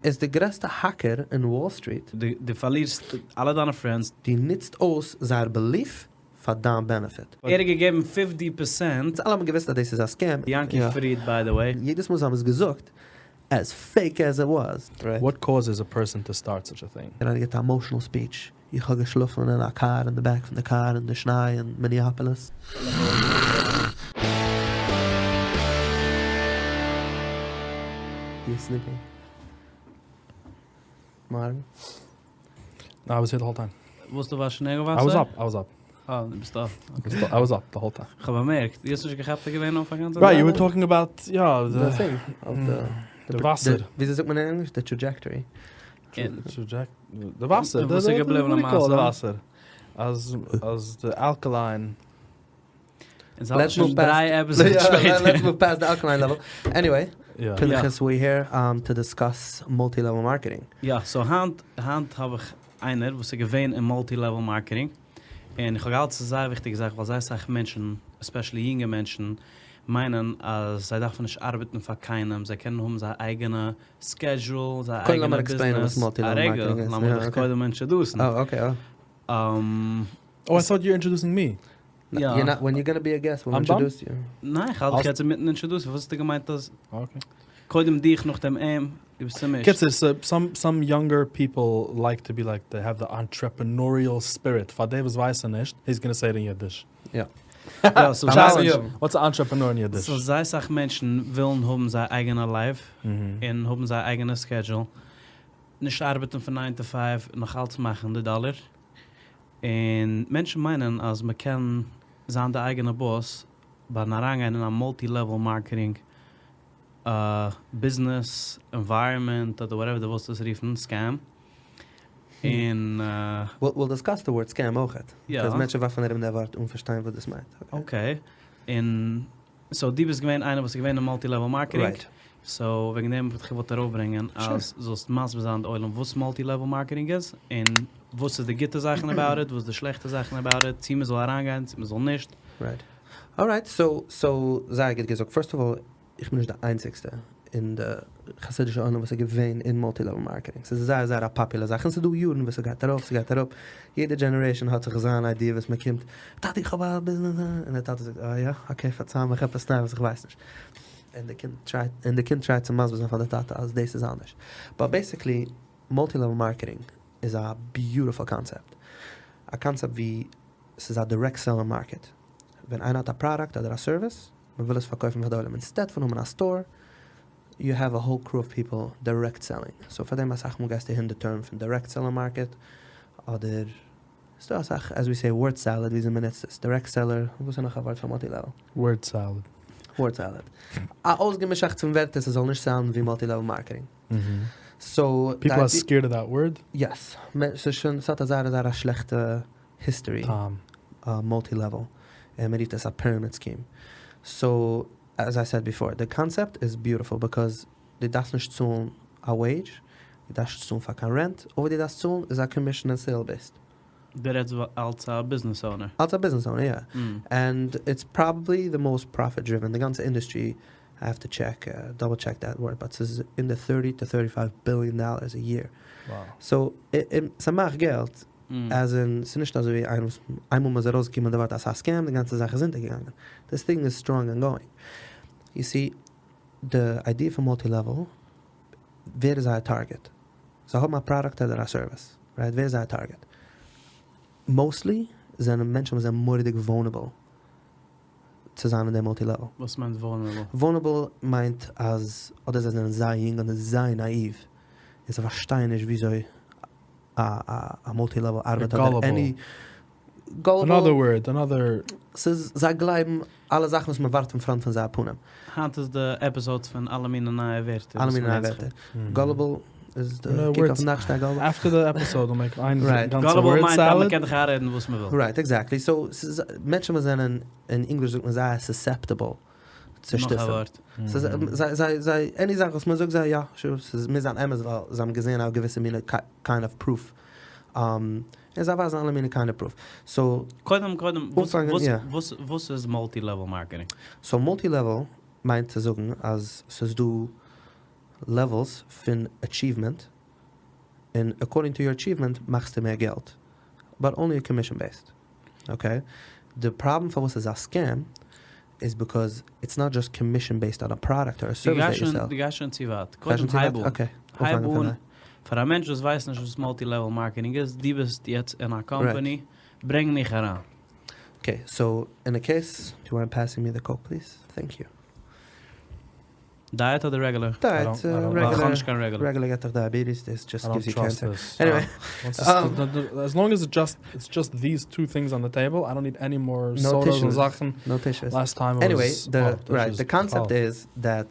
איז די גרעסטע hacker אין Wall Street. דו פארלירסט אלע דיינע friends. דו נוצט אויס זייער belief פאר דיין benefit. ער האט געגעבן 50 percent. אלע האבן געוואוסט אז דאס איז א scam. יענקי פריד by the way. יעדעס מאל זיי האבן עס געזאגט, as fake as it was. What causes a person to start such a thing? ער האט געהאט א emotional speech. איך האב געשלאפן אין א קאר אין די back פון די קאר אין די שניי אין Minneapolis. You sleeping? מארגן? No, I was here the whole time. וואלסטו וואשן נעגל וואסער? I was up, I was up. אה, דו ביסט אויף. I was up the whole time. איך האב באמערקט, דו האסט נישט געכאפט אז געווען אויף א גאנצע Right, you צייט? were talking about, יא, The thing of the די וואסער. וויאזוי זאגט מען אין ענגליש? The trajectory. די וואסער. וואס איז געבליבן די וואסער. אז אז די alkaline. Let's move דריי episodes שפעטער. Let's move past the alkaline level. Anyway, Pinchas, we're here to discuss multi-level marketing. יא, so היינט היינט האב איך איינער וואס איז געווען אין multi-level marketing, און איך האב געהאלטן ס'איז זייער וויכטיגע זאך ווייל זייער סאך מענטשן, especially יונגע מענטשן, מיינען אז זיי דארפן נישט ארבעטן פאר קיינעם, זיי קענען האבן זייער אייגענע schedule, זייער אייגענע ביזנעס. א רגע, לאמיר דיך קודם introduce ן. אה, okay. Oh, I thought you introducing me. יא. When you gonna be a guest, we'll introduce you. ניין, איך האלט דיך יעצט אינמיטן introduce ן, וואס האסטו געמיינט אז. Okay. קודם דיך נאכדעם אים, דו ביסט צומישט. קיצור, some some younger people like to be like they have the entrepreneurial spirit, פאר די וואס ווייסן נישט, he's gonna say it אין אידיש. יא. What's א entrepreneur אין אידיש? So זייער סאך מענטשן ווילן האבן זייער אייגענע life, און האבן זייער אייגענע schedule, נישט ארבעטן פון nine to five, נאך אלץ מאכן די דאלער, און מענטשן מיינען אז מען קען זיין די אייגענע boss ביים אריינגיין אין א multi-level marketing ביזנעס environment אדער whatever דו ווילסט עס רופן, scam. און. We'll discuss the word scam אויכעט. יא. Because מענטשן ווארפן ארום די ווארט אן פארשטיין וואס דאס מיינט. Okay. און so דו ביסט געווען איינער וואס איז געווען אין multi-level marketing. Right. So וועגן דעם וואלט איך געוואלט ארויפברענגען אז זאלסט מסביר זיין די עולם וואס multi-level marketing איז, און וואס איז די גוטע זאכן about it, וואס איז די שלעכטע זאכן about it, צו מען זאל אריינגיין, צו מען זאל נישט. Right. Alright, so so זייער גוט געזאגט. First of all, איך בין נישט די איינציגסטע אין די חסידישע עולם וואס איז געווען אין multi-level marketing. ס'איז זייער זייער א פאפולער זאך, און ס'איז דא יארן וואס ס'גייט ארויף ס'גייט אראפ. יעדע generation האט זיך זיין idea וואס מ'קומט, טאטי איך האב א ביזנעס, און דער טאטע זאגט, אה יא? Okay פארצייל מיך עפעס ניי וואס איך ווייס נישט. און די קינד try ט און די קינד try ט צו מסביר זיין פאר די טאטע אז דאס איז אנדערש. But basically multi-level marketing איז א beautiful concept. א קאנצעפט ווי ס'איז א direct seller market. ווען איינער האט א פראדוקט אדער א סערוויס, מ'וויל עס פארקויפן פאר די עולם instead פון האבן א store, you have a whole crew of people direct selling. So פאר דעם אסאך מאל גייסטו הערן די term פון direct seller market, אדער ס'דא אסאך as we say word salad וויאזוי מ'נוצט עס, direct seller, וואס איז נאך א ווארט פאר multi-level? Word salad. Word salad. א אויסגעמישאכטס פון ווערטער ס'זאל נישט sound ן ווי multi-level marketing. So People are scared of that word? Yes. ס'איז שוין, ס'האט א זייער זייער א שלעכטע history. טעם. Multi-level. און מ'רופט עס א pyramid scheme. So, as I said before, די קאנצעפט איז beautiful because דו דארפסט נישט צאלן א וועידזש, דו דארפסט נישט צאלן פאר קיין rent, אויב דו דארפסט צאלן איז א commission און sale based. דו רעדסט אלס א ביזנעס owner? אלס א ביזנעס owner, יא. And it's probably the most profit driven, די גאנצע industry, I have to check, double check that word, but ס'איז אין די thirty to thirty five billion dollars א year. So, ס'מאכט געלט, as in, ס'איז נישט אזוי ווי איינמאל מ'איז ארויסגעקומען די ווארט אז ס'איז א scam, די גאנצע זאך איז אונטערגעגאנגען. This thing is strong and going. You see, די idea פון multi level, ווער איז זייער target? זיי האבן א פראדוקט אדער א סערוויס, right? ווער איז זייער target? Mostly זענען מענטשן וואס זענען מורא'דיג vulnerable צו זיין אין די multi level. וואס מיינט vulnerable? Vulnerable מיינט אז אדער זיי זענען זייער יונג אדער זייער נאאיוו, און זיי פארשטייען נישט וויאזוי א multi level ארבעט אדער any gullible. Another word, another. ס'איז זיי גלייבן אלע זאכן וואס מ'ווארפט אין front פון זייער פנים. היינט איז די episode פון אלע מיני נייע ווערטער. אלע מיני נייע ווערטער. Gullible איז די קוק אויפן נאכשטיין gullible. After the episode we'll make איין גאנצע word salad. Gullible מיינט אז מ'קען דיך איינרעדן וואס מ'וויל. Right, exactly. So ס'איז מענטשן וואס זענען, אין ענגליש זאגט מען זייער susceptible צו נאך א ווארט. זיי זיי זיי any זאך וואס מ'זאגט זיי יא sure ס'איז מוז זיין אמת ווייל זיי האבן געזען א געוויסע מינע kind of proof. און זיי ווייזן אלע מיני kind of proof. So. קודם קודם וואס וואס איז multi level marketing? So multi level מיינט צו זאגן אז ס'איז דא. levels פון achievement, און according to your achievement מאכסטו מער געלט, but only commission based. Okay? די problem פארוואס ס'איז א scam איז because it's not just commission based on a product or a service that you sell. דו גייסט שוין צו ווייט. קודם הייב אן. הייב אן. פאר א מענטש וואס ווייסט נישט וואס multi level marketing איז, דו ביסט יעצט אין א קאמפאני, ברענג מיך אריין. Okay, so in a case, do you mind passing me the Coke please? Thank you. Diet אדער regular? Diet, regular. נישט קיין regular. Regular געט דיך diabetes, this just gives you cancer. Anyway. As long as it's just these two things on the table, I don't need any more sodas און זאכן. No tissues. Last time Anyway, right, the concept is that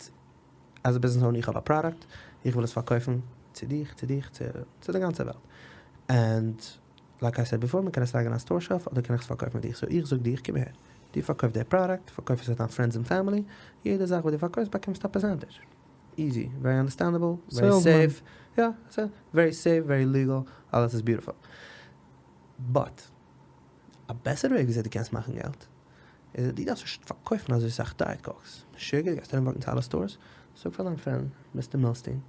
as a business owner איך האב א product, איך וויל עס פארקויפן צו דיך, צו דיך, צו די גאנצע וועלט. And like I said before, מען קען עס לייגן אין א store shelf אדער קען איך עס פארקויפן מיט דיך. So איך זאג דיך, קום אהער, דו פארקויף די product, פארקויף עס פאר דיין friends און family, יעדע זאך וואס דו פארקויפסט באקומסטו א percentage. Easy, very understandable, very safe. יא, very safe, very legal, אלעס איז beautiful. But, א בעסערע וועג וויאזוי דו קענסט מאכן געלט, איז אז דו דארפסט נישט פארקויפן אזוי סאך Diet Cokes. משוגע, גייסט ארומוואקן צו אלע stores, זאג פאר דיין friend, Mister Milstein,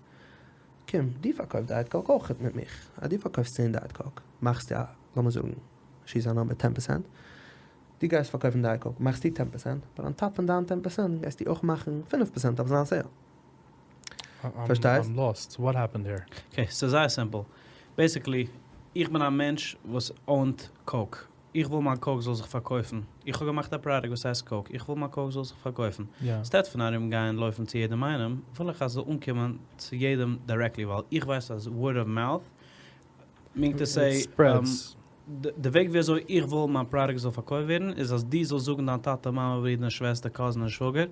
קום, דו פארקויף Diet Coke אויך מיט מיך. אז דו פארקויפסט 10 Diet Coke, מאכסטו א, לאמיר זאגן, שיס א number 10%, דו גייסט פארקויפן Diet Coke, מאכסטו 10%, but on top פון דיין 10% גייסטו אויך מאכן 5% אויף זיין sale. פארשטייסט? I'm lost. What happened here? Okay, ס'איז זייער simple. Basically, איך בין א מענטש וואס own ט Coke. איך וויל מיין Coke זאל זיך פארקויפן. איך האב געמאכט א product וואס הייסט Coke. איך וויל מיין Coke זאל זיך פארקויפן. Instead פון ארום גיין לויפן צו יעדעם איינעם, וויל איך אז זאל אנקומען צו יעדעם directly, ווייל איך ווייס אז word of mouth, meaning to say, spreads. די וועג ווי אזוי איך וויל מיין product זאל פארקויפט ווערן, איז אז דו זאלסט זאגן דיין טאטע, מאמע, ברודער, שוועסטער, cousin און שוואגער,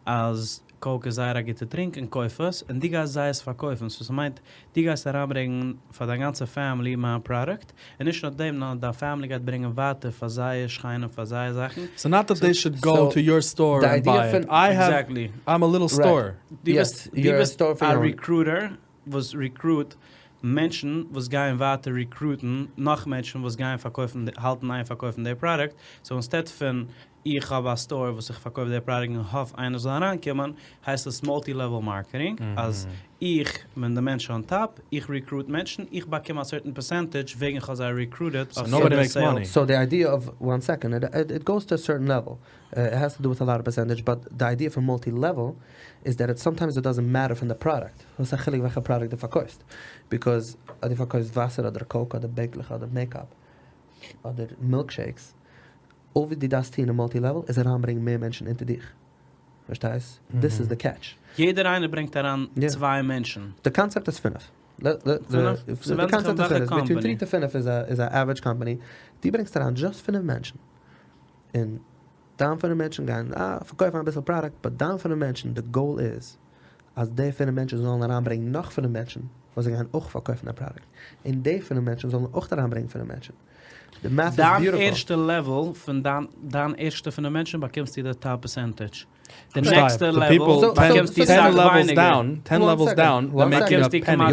אז Coke איז זייער א גוטע טרינק און קויף עס, און דו גייסט זיי עס פארקויפן. So ס'מיינט, דו גייסט אריינברענגען פאר דיין גאנצע family מיין product, און נישט נאר דעם, נאר דיין family גייט ברענגען ווייטער פאר זייער שכנים, פאר זייער זאכן. So not that they should go to your store and buy it. I have, I'm a little store. דו ביסט א recruiter וואס recruit מענטשן וואס גייען ווייטער recruit ן נאך מענטשן וואס גייען פארקויפן, האלטן איין פארקויפן די product. So instead פון איך האב א store וואס איך פארקויף די product און האף איינער זאל אריינקומען, הייסט עס multi level marketing, אז איך בין די מענטש on top, איך recruit מענטשן, איך באקום א certain percentage וועגן איך האב זיי recruited אויף יעדע sale. So the idea of, one second, it goes to a certain level, it has to do with a lot of percentage, but the idea פון multi level איז that it sometimes it doesn't matter פון די product, וואס א חילוק וועלכע product דו פארקויפסט, because אז דו פארקויפסט וואסער אדער Coke אדער בענקלעך אדער makeup אדער milkshakes, אויב וואס דו דארפסט טון אין multi level איז אריינברענגען מער מענטשן אונטער דיך. פארשטייסט? דאס איז די catch. יעדער איינער ברענגט אריין צוויי מענטשן. די קאנצעפט איז פינף. די קאנצעפט איז פינף. Between three to פינף איז א average company. דו ברענגסט אריין just פינף מענטשן. און דיין פינף מענטשן גייען פארקויפן אביסל product, but דיין פינף מענטשן, די goal איז אז די פינף מענטשן זאלן אריינברענגען נאך פינף מענטשן וואס זיי גייען אויך פארקויפן די product. און די פינף מענטשן זאלן אויך אריינברענגען פינף מענטשן. די math איז דיין beautiful. ערשטע level פון דיין דיין ערשטע פינף מענטשן באקומסטו די top percentage. די next ע level באקומסטו סאך ווייניגער. 10 levels down, they're making a penny.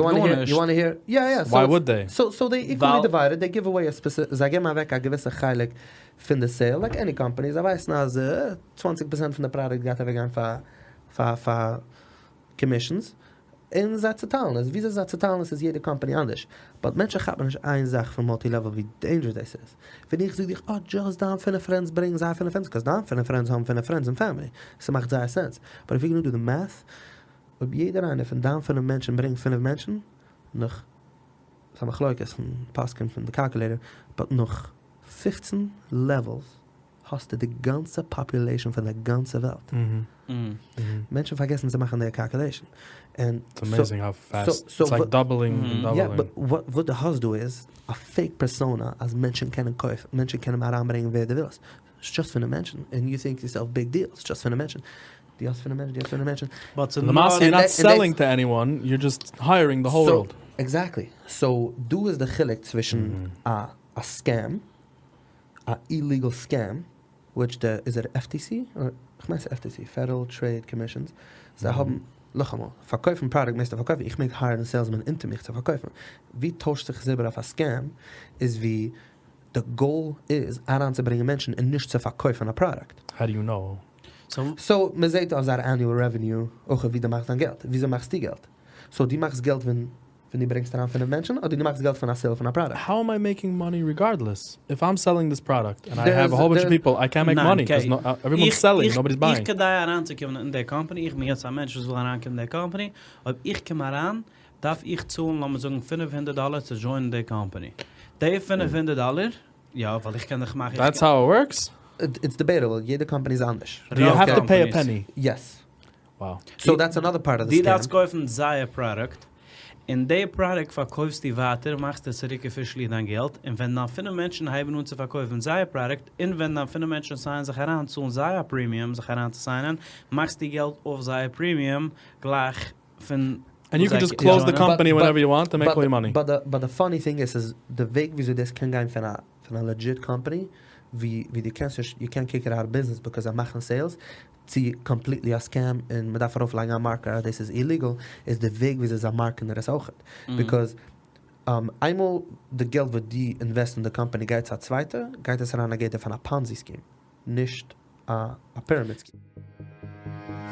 You wanna hear? יא יא. Why would they? So they equally divided, they give away a specific, זיי געבן אוועק א געוויסע חלק פון די sale, like any company, זיי ווייסן אז 20% פון די product גייט אוועקגיין פאר פאר פאר commissions, און זיי צעטיילן עס, וויאזוי זיי צעטיילן עס איז יעדע קאמפאני אנדערש, but מענטשן כאפן נישט איין זאך פון multi level ווי dangerous דאס איז, ווען איך זאג דיך אה just דיין פינף friends ברענג זיי פינף friends, 'cause דיין פינף friends האבן פינף friends און family, ס'מאכט זייער sense, but if you gonna do the math, אויב יעדער איינער פון דיין פינף מענטשן ברענגט פינף מענטשן, נאך, ס'איז א מחלוקת פון פוסקים פון די calculator, but נאך 15 levels האסטו די גאנצע population פון די גאנצע וועלט. מענטשן פארגעסן צו מאכן די calculation. It's amazing how fast, it's like doubling and doubling. יא, but וואס דו האסט דא איז א fake persona אז מענטשן קענען קויפן, מענטשן קענען אריינברענגען ווער דו ווילסט. ס'איז just פון די מענטשן, and you think yourself big deal, ס'איז just פון די מענטשן. דו האסט פון די מענטשן, דו האסט פון די מענטשן. But ס'איז למעשה you're not selling to anyone, you're just hiring the whole world. Exactly. So דא איז די חילוק צווישן א scam, א illegal scam, which the, איז ער FTC? כ'מיין ס'איז FTC, Federal Trade Commissions, זיי האבן, נאכאמאל, פארקויפן product מעגסטו פארקויפן, איך מעג hire ן salesman אונטער מיך צו פארקויפן. ווי טוישט זיך עס איבער אויף א scam, איז ווי די goal איז אריינצוברענגען מענטשן און נישט צו פארקויפן א product. How do you know? So מען זעט אויף זייער annual revenue אויך ווי דו מאכסט דיין געלט. וויאזוי מאכסטו געלט? So דו מאכסט געלט ווען ווען דו ברענגסט אריין פינף מענטשן אדער דו מאכסט געלט פון א sale פון א product? How am I making money regardless? If I'm selling this product and I have a whole bunch of people, I can't make money cause everyone's selling, nobody's buying. איך כדי אריינצוקומען אין די קאמפאני, איך בין יעצט א מענטש וואס וויל אריינקומען אין די קאמפאני, אויב איך קום אריין דארף איך צאלן לאמיר זאגן 500 דאלער צו join ען די קאמפאני. די 500 דאלער, יא, ווייל איך קען דאך מאכן. That's how it works? It's debatable, יעדע קאמפאני איז אנדערש. Do you have to pay a penny? Yes. Wow. So that's another part of the דו דארפסט קויפן זייער product, און די product פארקויפסטו ווייטער, מאכסטו צוריק officially דיין געלט, און ווען דיין פינף מענטשן הייבן אן צו פארקויפן זייער product, און ווען דיין פינף מענטשן sign ען זיך אריין, צאלן זיי א premium זיך אריין צו sign ען, מאכסטו געלט אויף זייער premium גלייך פון. And you can just close the company whenever you want and make all your money. But the funny thing is אז די וועג וויאזוי דאס קען גיין פון א פון א legit company ווי ווי דו קענסט נישט, you can't kick it out of business because זיי מאכן sales, צו completely א scam און מען דארף ארויף לייגן א marker אז דאס איז illegal, איז די וועג וויאזוי זיי market ען עס אויכעט. Because איינמאל די געלט וואס דו invest אין די קאמפאני גייט צו א צווייטע, גייט עס אריין א גדר פון א Ponzi scheme, נישט א pyramid scheme.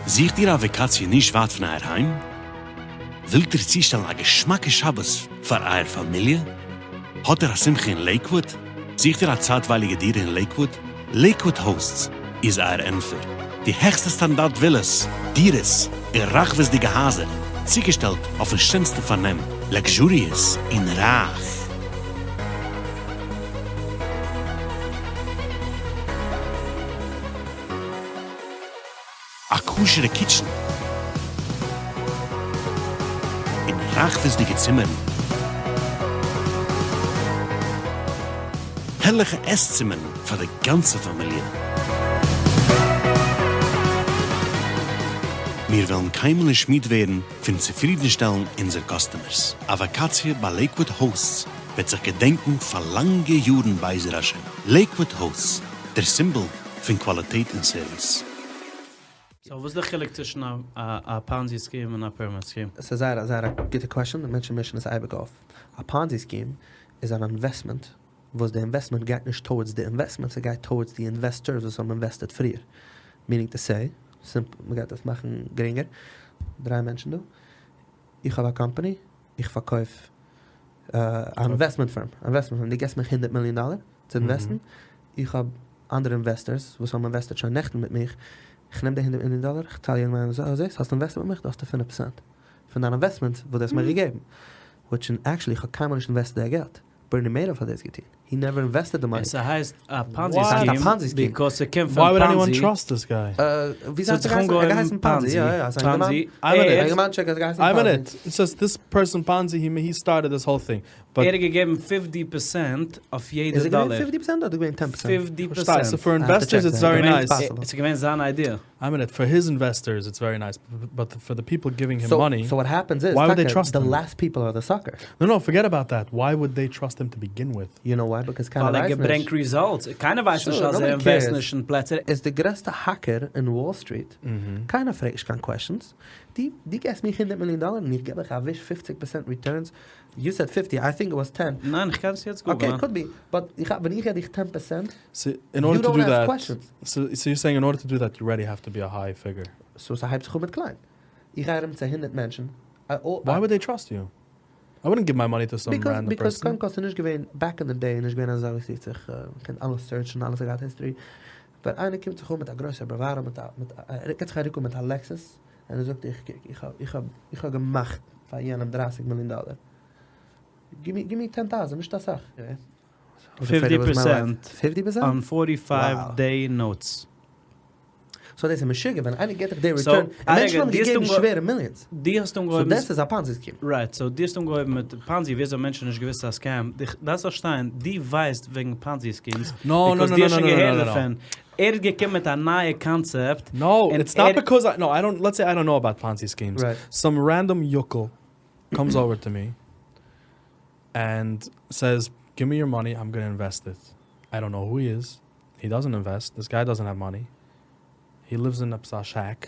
זוכט איר א וואקאציע נישט ווייט פון אייער היים? ווילט איר צושטעלן א געשמאקע שבת פאר אייער פאמיליע? האט איר א שמחה אין לעיקוואוד? זוכט איר א צייטווייליגע דירה אין לעיקוואוד? לעיקוואוד Hosts איז אייער ענטפער. די העכסטע סטאנדארט ווילעס, דירות, און רחבות'דיגע הייזער, צוגעשטעלט אויפן שענסטן פארנעם, luxurious און רייך. א כשר'ע kitchen און רחבות'דיגע צימערן, הערליכע עס-צימערן פאר די גאנצע פאמיליע. מיר וועלן קיינמאל נישט מיד ווערן פון צופרידנשטעלן אונזער customers. א וואקאציע ביי לעיקוואד Hosts וועט זיך געדענקן פאר לאנגע יארן בעזר השם. לעיקוואד Hosts, דער סימבאל פון קוואליטעט און סערוויס. So וואס איז די חילוק צווישן א Ponzi scheme און א pyramid scheme? ס'איז זייער א זייער א גוטע question, מענטשן מישן עס אייביג אויף. א Ponzi scheme איז אן investment וואס די investment גייט נישט towards די investment, ס'גייט towards די investors וואס האבן invested פריער. Meaning to say, simple, מ'גייט עס מאכן גרינגער, דריי מענטשן דא, איך האב א קאמפאני, איך פארקויף א investment firm, investment firm, דו געבסט מיך 100 מיליאן דאלער צו invest ן, איך האב אנדערע investors וואס האבן invested שוין נעכטן מיט מיך, איך נעם די 100 מיליאן דאלער, איך טייל יעדעם איינעם אזוי, זעסט, האסט invested מיט מיך, דא האסטו 5% פון דיין investment וואס דו האסט מיר געגעבן, which in actually איך האב קיינמאל נישט invested די געלט, Bernie Madoff האט דאס געטון, he never invested the money. און ס'הייסט א Ponzi ס'הייסט א scheme, Ponzi scheme. Because ס'קומט פון Why would anyone Ponzi. trust this guy? ווי ס'האט זאגט זיך ער געהייסן? ער האט אנגעהויבן געהייסן Ponzi, Ponzi. יא יא, זיין Ponzi. אינגערמאן. I'm in ער it. אינגערמאנטשיק האט געהייסן I'm in Ponzi. it. It says this person Ponzi, he started this whole thing. But ער האט געגעבן 50% אויף יעדע איז ער געווען דאלער. 50% אדער געווען 10%? 50%. So for I have to investors check it's that. very It's nice. possible. ס'איז געווען זיין idea. I'm in it. For his investors it's very nice. But for the people giving him So, money, so what happens is, why would they טאקע, trust the him? last people are the suckers. No, no, forget about that. Why would they trust him to begin with? You know why? Because קיינער ווייל ער ווייסט געברענגט נישט. results. קיינער ווייסט נישט Sure, אז ער nobody invest cares. נישט אין פלעצער. איז די גרעסטע hacker אין Wall Street. קיינער פרעגט נישט קיין questions. דו, דו געבסט מיר 100 מיליאן דאלער און איך געב דיך א וויש 50% returns. You said 50, I think it was 10. ניין, איך קען עס יעצט Okay, google ן. could be. But איך האב, ווען איך געב דיך 10%, So in order you to don't do ask that, questions. so you're saying in order to do that, you already have to be a high figure. So ס'הייבט זיך אן מיט קליין. איך גיי ארום צו 100 מענטשן. Why would they trust you? I wouldn't give my money to some Because, random because person. קודם כל ס'איז נישט געווען, back in the day, נישט געווען אזא וואס רופט זיך, מ'קען אלעס search ן, אלעס האט געהאט history. But איינער קומט זיך אן מיט א גרויסע bravado, מיט א, מיט א, ער גיבט זיך א רוק אן מיט א Lexus, און ער זאגט, איך, איך האב, איך האב, איך האב געמאכט פאר יענעם 30 מיליאן דאלער. Give me, give me 10,000, נישט אסאך. 50% 50%? On 45 Wow. day notes. So דאס איז משוגע, ווען איינער גיט דיך די So, return, און א מענטשן רגע, האבן דו האסט געגעבן אנגע- שווערע millions. דו האסט So אנגעהויבן דאס איז א Ponzi scheme. Right, so דו האסט אנגעהויבן מיט Ponzi, ווי אזוי מענטשן נישט געוואוסט אז scam. דיך דארפסט פארשטיין, דו ווייסט וועגן Ponzi schemes. No, no, because no, דו no, האסט no, שוין no, no, געהערט no, no. דערפון. ער האט געקומען מיט א נייע concept. No, And it's not because I, no, I don't, let's say I don't know about Ponzi schemes. Right. Some random yokel comes over to me and says, give me your money, I'm going to invest it. I don't know who he is. He doesn't invest. This guy doesn't have money. He lives in a shack.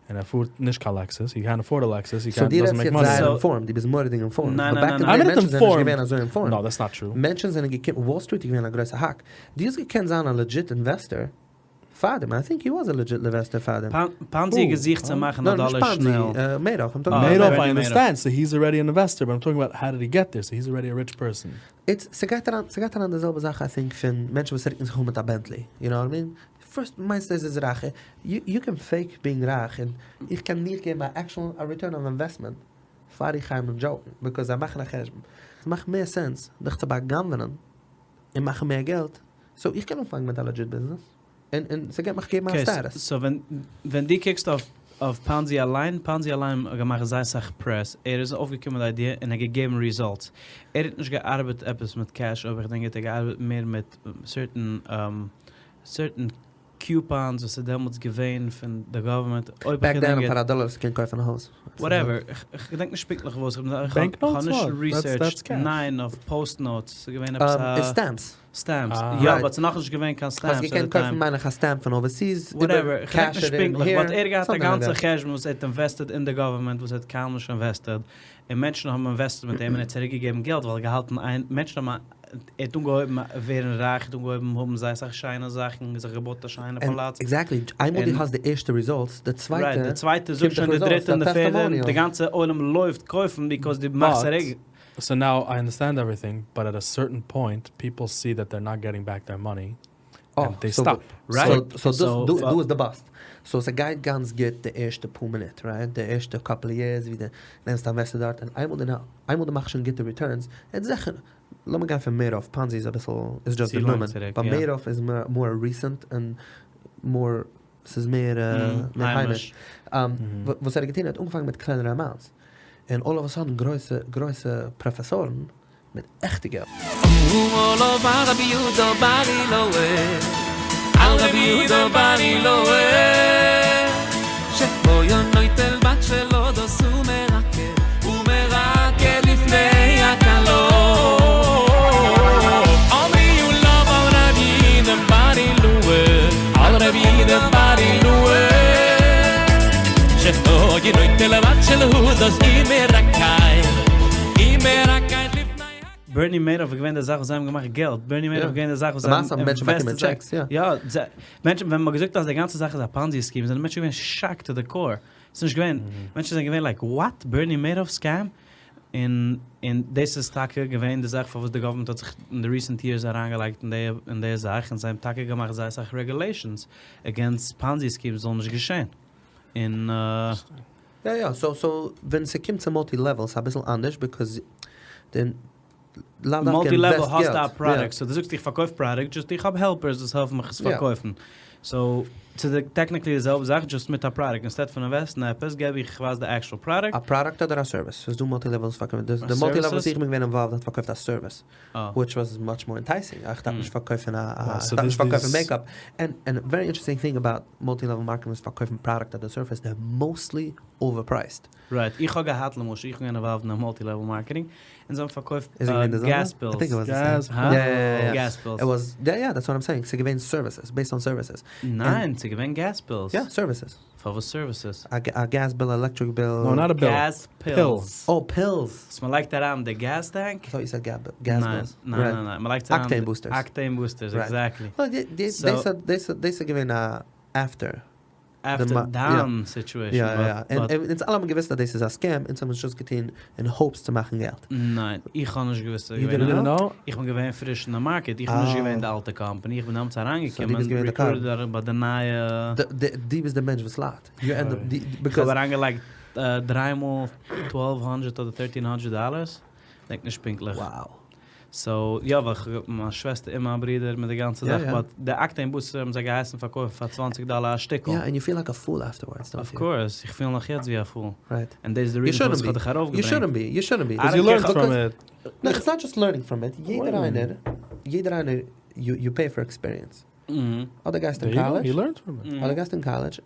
And afford נישט קיין Lexus. He can't afford a Lexus. He So can't, דו doesn't רעדסט make יעצט money. זייער So- informed, דו ביסט מורא'דיג informed. ניין, But ניין, back in ניין, the ניין. day, I'm not מענטשן זענען נישט informed. געווען אזוי informed. No, that's not true. מענטשן זענען געקומען, Wall Street איז געווען א גרויסע hack. דו האסט געקענט זיין א legit investor. פארדעם, I think he was a legit investor פארדעם. Ponzi געזוכט צו מאכן א דאלער שנעל. Madoff, I'm talking Madoff I understand, so he's already an investor, but I'm talking about how did he get there, so he's already a rich person. It's, ס'גייט אריין, ס'גייט אריין די זעלבע זאך I think פון מענטשן וואס רוקן זיך אן מיט א Bentley, you know what I mean? First מיינסטו עס איז רייך, you can fake being רייך און איך קען דיך געבן א actual א return on investment פאר איך גיי מיט joke ן, because זיי מאכן א חשבון. ס'מאכט מער sense דיך צו בא'גנב'ענען און מאכן מער געלט, so איך קען אנפאנגען מיט א legit business און און ס'גייט מיך געבן א status. So ווען ווען דו קוקסט אויף אויף Ponzi אליין, Ponzi אליין האט געמאכט זייער סאך press, ער איז אויפגעקומען מיט די idea און ער האט געגעבן results. ער האט נישט געארבעט עפעס מיט cash, אבער איך דענק ער האט געארבעט מער מיט certain certain coupons וואס איז דעמאלטס געווען פון די government. אויב איך Back then געדענק פאר א דאלער קען קויפן א הויז. Whatever, איך געדענק נישט פונקטליך וואס, איך האב נישט researched, ניין, אויף post notes, ס'איז געווען עפעס א... Stamps. Stamps, יא, but ס'איז נאכנישט געווען קיין stamps. האסט געקענט קויפן מיין איך א stamp פון overseas, Whatever, איך געדענק נישט פונקטליך, but ער האט געהאט א גאנצע חשבון וואס ער האט invested אין די government וואס ער האט קיינמאל נישט invested, און מענטשן האבן invested מיט אים און ער האט צוריקגעגעבן געלט ווייל ער האט געהאלטן איין, מענטשן האבן ער האט אנגעהויבן ווערן רייך, ער האט אנגעהויבן האבן זייער אסאך שיינע זאכן, זיך געבויט א שיינע פאלאץ. Exactly, איינמאל דו האסט די ערשטע results, די צווייטע, Right, די צווייטע זאגט שוין די דריטע און די פערדע, די גאנצע עולם לויפט קויפן because דו מאכסט צוריק. So now I understand everything, but at a certain point people see that they're not getting back their money and they stop. Right. So דאס דא איז די bust. So ס'גייט גאנץ גוט די ערשטע פאר מינוט, right? די ערשטע couple years ווי דו נעמסט א investor דארט און איינמאל דו איינמאל דו מאכסט שוין גוטע returns, און זיכער, לאמיר גיין פון Madoff, Ponzi איז אביסל, איז just די נאמען, but Madoff איז more recent און more, ס'איז מער היימיש. וואס ער האט געטון, ער האט אנגעפאנגען מיט קלענערע amounts, און all of a sudden גרויסע גרויסע פראפעסארן מיט עכטע געלט. Bernie Madoff איז געווען די זאך וואס זיי האבן געמאכט געלט, Bernie Madoff איז געווען די זאך וואס זיי האבן invested, יא, מענטשן ווען מ'האט געזאגט אז די גאנצע זאך איז א Ponzi scheme זענען מענטשן געווען shocked to the core, ס'איז נישט געווען, מענטשן זענען געווען like what? Bernie Madoff scam? און און דאס איז טאקע געווען די זאך פארוואס די government האט זיך אין די recent years אריינגעלייגט אין די אין די זאך און זיי האבן טאקע געמאכט זייער אסאך regulations against Ponzi schemes זאל נישט געשען און. יא יא, so so ווען ס'קומט צו multi level ס'איז אביסל אנדערש because די לאו דווקא Multi level invest האסטו א געלט. product, so דו זאגסט איך פארקויף product, just איך האב helpers וואס העלפן מיך עס פארקויפן. So ס'איז technically די זעלבע זאך just מיט א product, instead פון invest ן עפעס געב איך איך ווייס די actual product. א product אדער א service? ס'איז דא multi level וואס פארקויפן, די multi level וואס איך בין געווען involved האט פארקויפט א service, which was much more enticing, איך דארף נישט פארקויפן א, איך דארף נישט פארקויפן makeup, and and very interesting thing about multi level marketing וואס פארקויפן product אדער service, they're mostly overpriced. Right, איך האב געהאט למשל, איך בין געווען involved אין א multi level marketing, און זיי האבן פארקויפט איז געווען די זעלבע? Gas pills. I think it was the same. הא? יא יא יא יא. Gas pills. It was, יא יא, that's what I'm saying, ס'איז געווען services, based on services. ניין, ס'איז געווען gas bills. יא, services. פארוואס services? א gas bill, electric bill. No, not a bill. Gas pills. Oh, pills. וואס מ'לייגט אריין די gas tank? I thought you said gas bills. ניין, ניין, ניין, מ'לייגט אריין. Octane boosters. Octane boosters, exactly. דאס איז געווען א after. After דיין situation. יא יא יא, און אונז אלע האבן געוואוסט אז דאס איז א scam, אונז האבן עס just געטון אין hopes צו מאכן געלט. ניין, איך האב נישט געוואוסט אז You didn't know? איך בין געווען פריש אין די market, איך בין נישט געווען די אלטע company, איך בין דעמאלטס אריינגעקומען, recruited ביי די נייע. דו ביסט די מענטש וואס ליידט. איך האב אריינגעלייגט דריי מאל twelve hundred אדער thirteen hundred dollars, דענק נישט פונקטליך. Wow. So, יא, ווייל איך האב מיין שוועסטער און מיין ברודער מיט די גאנצע זאך, but די octane booster האבן זיי געהייסן פארקויפן פאר 20 דאלער א שטיקל. יא, and you feel like a fool afterwards, don't Of you? course, איך פיל נאך יעצט ווי א fool. Right. און דאס איז די reason פארוואס איך האב דיך ארויפגעברענגט. You shouldn't be, you shouldn't be. Because you learned from it. No, it's not just learning from it. יעדער איינער, יעדער איינער, you pay for experience. אדער גייסטו אין college. You learned from it. אדער גייסטו אין college,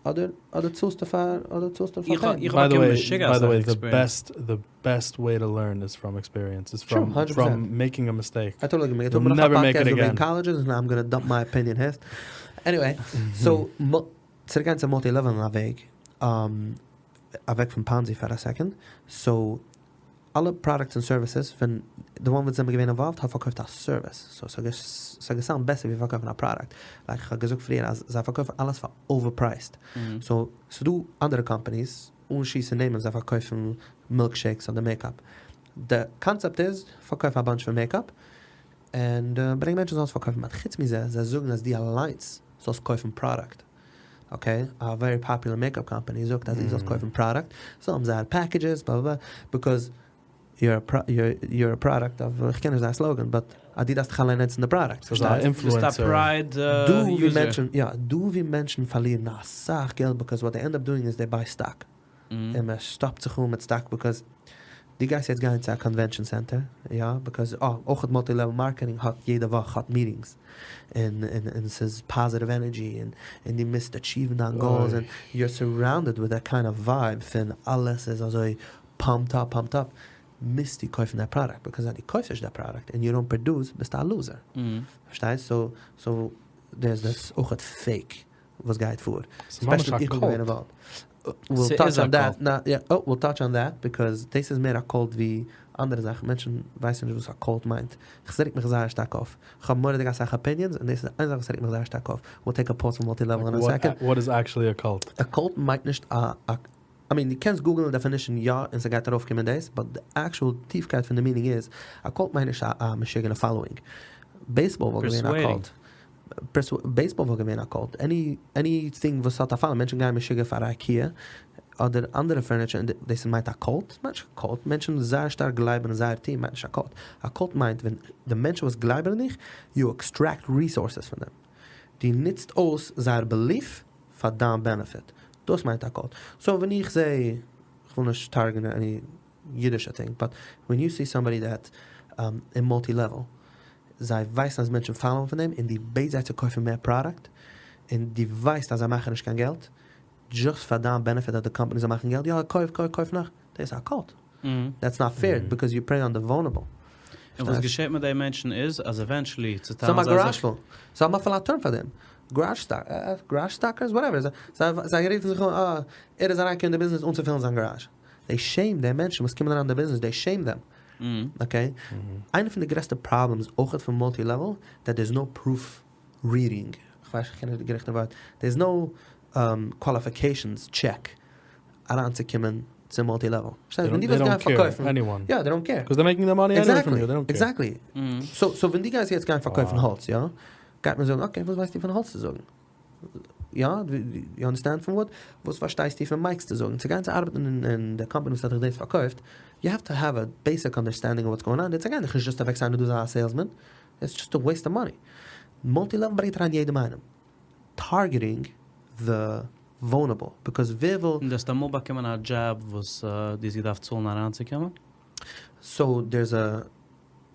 אדער אדער צאלסטו פאר, אדער צאלסטו פאר איך האב By the באקומען way, משוגע by the אסאך way, the experience. best, the best way to learn is from experience, is True, from, 100%. from making a mistake. I totally agree. You'll never make it וועגן again. colleges, and I'm gonna dump my opinion here. Anyway, so צוריק צו multi level א וועג, אוועק פון Ponzi פאר א second. So. אלע products און services פון די one וואס זענען געווען involved האט פארקויפט א service, so ס'האט געסאונדט בעסער ווי פארקויפן א product, like איך האב געזאגט פריער אז זיי פארקויפן אלעס פאר overpriced, so ס'דא אנדערע companies, אן שיסן נעמען, זיי פארקויפן milkshakes אדער makeup, די קאנצעפט איז פארקויף א bunch פון makeup און ברענג מענטשן זאלן עס פארקויפן, but חוץ מזה זיי זאגן אז דו אליינס זאלסט קויפן product. Okay, א very popular makeup company זאגט אז דו זאלסט קויפן product, זיי האבן זייער packages בלה בלה, because you're a product of, איך קען נישט זייער slogan, but אז דו דארפסט דיך אליין נוצן די product, ס'איז א influencer. דא ווי מענטשן, יא, דא ווי מענטשן פארלירן אסאך געלט because what they end up doing is they buy stock, און מען שטאפט זיך אן מיט stock because דו גייסט יעצט גיין צו א convention center, יא, because אה, אויך multi level marketing האט יעדע וואך האט meetings, און און ס'איז positive energy, און און דו מוזט achieve'ן דיין goals, און you're surrounded with that kind of vibe פון אלעס איז אזוי pumped up pumped up, מוזטו קויפן די product, because אז דו קויפסט נישט די product און you don't produce ביסטו א loser, פארשטייסט? so so דער'ס דאס אויכעט fake וואס גייט פאר. ס'איז ממש א cult. We'll touch on that, we'll touch on that, because דאס איז מער א cult ווי אנדערע זאכן, מענטשן ווייסן נישט וואס א cult מיינט, כ'רעג מיך זייער שטארק אויף, כ'האב מורא'דיג אסאך opinions און דאס איז איין זאך וואס רעגט מיך זייער שטארק אויף, we'll take a pause פון multi level אין א second. What is actually a cult? א cult מיינט נישט א, I mean דו קענסט google'ן די definition יא און ס'גייט ארויפקומען דאס, but די actual טיפקייט פון די meaning איז, א cult מיינט נישט א משוגענע following, baseball וואלט געווען א cult. Baseball וואלט געווען א cult, any anything וואס האט א following, מענטשן גייען משוגע פאר IKEA אדער אנדערע furniture און דאס מיינט א cult? מיינט נישט קיין cult, מענטשן זייער שטארק גלייבן אין זייער team מיינט נישט א cult, א cult מיינט ווען די מענטשן וואס גלייבן אין דיך, you extract resources פון דעם, דו נוצט אויס זייער belief פאר דיין benefit, דאס מיינט א cult, so ווען איך זע, איך וויל נישט target'ן any אידישע thing, but when you see somebody that אין multi level, זיי ווייסן אז מענטשן follow'ן פון דעם און דו בעטסט זיי צו קויפן מער product, און דו ווייסט אז זיי מאכן נישט קיין געלט, just פאר דיין benefit אז די קאמפאני זאל מאכן געלט, יא קויף קויף קויף נאך, דאס איז א cult. That's not fair because you prey on the vulnerable. און וואס געשעט מיט די מענטשן איז אז eventually צוטיילן זיי זיך. זיי האבן א garage פול. זיי האבן אפילו א term פאר דעם. Garage stockers? Whatever. זיי רופן זיך אן אה, ער איז אריינגעקומען אין די ביזנעס אנצופילן זיין garage. They shame די מענטשן וואס קומען אריין אין די ביזנעס, they shame them. Okay? איינע פון די גרעסטע problems אויכעט פון multi level, that there is no proof reading, כ'ווייס נישט, כ'קען נישט די ריכטיגע ווארט, there is no qualifications check אריינצוקומען צו multi level. פארשטייסט? ווען דו ווילסט גיין פארקויפן, יא, they don't care. Because they're making their money anyway from you, they don't care. Exactly. So so ווען דו גייסט יעצט גיין פארקויפן האלץ, יא? גייט מען זאגן, okay, וואס ווייסטו פון האלץ צו זאגן? יא, you understand פון וואט? וואס פארשטייסטו פון mics צו זאגן? צו גיין צו ארבעטן אין די קאמפאני וואס האט דיך דאס פארקויפט, you have to have a basic understanding of what's going on, זיי גייען דיך נישט just אוועקסיינען דו זיי א salesman, it's just a waste of money. Multi level ברענגט אריין יעדעם איינעם, targeting the vulnerable, because ווער וויל. און דו האסט אמאל באקומען א דזשאב וואס דו האסט געדארפט צאלן אריינצוקומען? So there's a,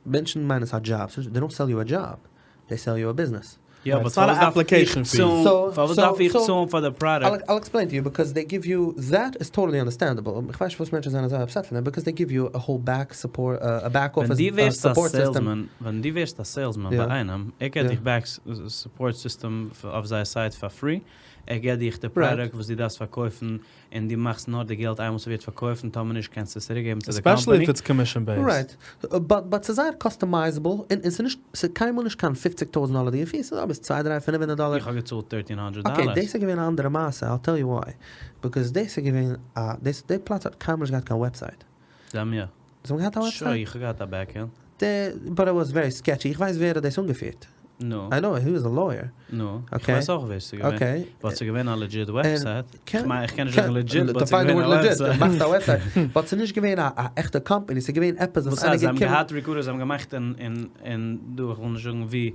מענטשן מיינען עס א דזשאב, they don't sell you a job, they sell you a business. יא but פארוואס דארף איך צאלן, פארוואס דארף איך צאלן פאר די product? I'll explain to you, because they give you, that is totally understandable, איך ווייס נישט פארוואס מענטשן זענען אזוי upset פון דעם, because they give you a whole back support, א back office support system. ווען דו ווערסט א salesman ביי איינעם, ער געט דיך back support system אויף זייער site פאר free, ער געט דיך די product וואס דו דארפסט פארקויפן, און דו מאכסט נאר די געלט איינמאל ס'ווערט פארקויפט און טאמער נישט קענסטו עס צוריקגעבן צו די קאמפאני. Especially if it's commission based. Right. But but ס'איז זייער customizable און און ס'איז נישט ס'איז קיינמאל נישט קיין פופציג טויזנט דאלערדיגע fee ס'איז אביסל צוויי דריי פינף הונדערט דאלער. איך האב געצאלט thirteen hundred okay דאלער. דאס איז געווען א אנדערע מעשה I'll tell you why. Because דאס איז געווען א דאס די פלאץ האט קיינמאל נישט געהאט קיין website. זיי האבן יא. זיי האבן געהאט א website? Sure איך האב געהאט א backend. די but it was very sketchy איך ווייס ווער האט דאס אנגעפירט. נו. I know he was a lawyer. נו, איך ווייס אויך ווער ס'איז געווען. Okay. But ס'איז געווען א legit website. כ'מיין איך קען נישט זאגן legit but ס'איז געווען א website. מאכסט א website. But ס'איז נישט געווען א עכטע קאמפאני, ס'איז געווען עפעס וואס איינער געקומען. זיי האבן געהאט recruiters, זיי האבן געמאכט אין דא, איך וויל נישט זאגן ווי,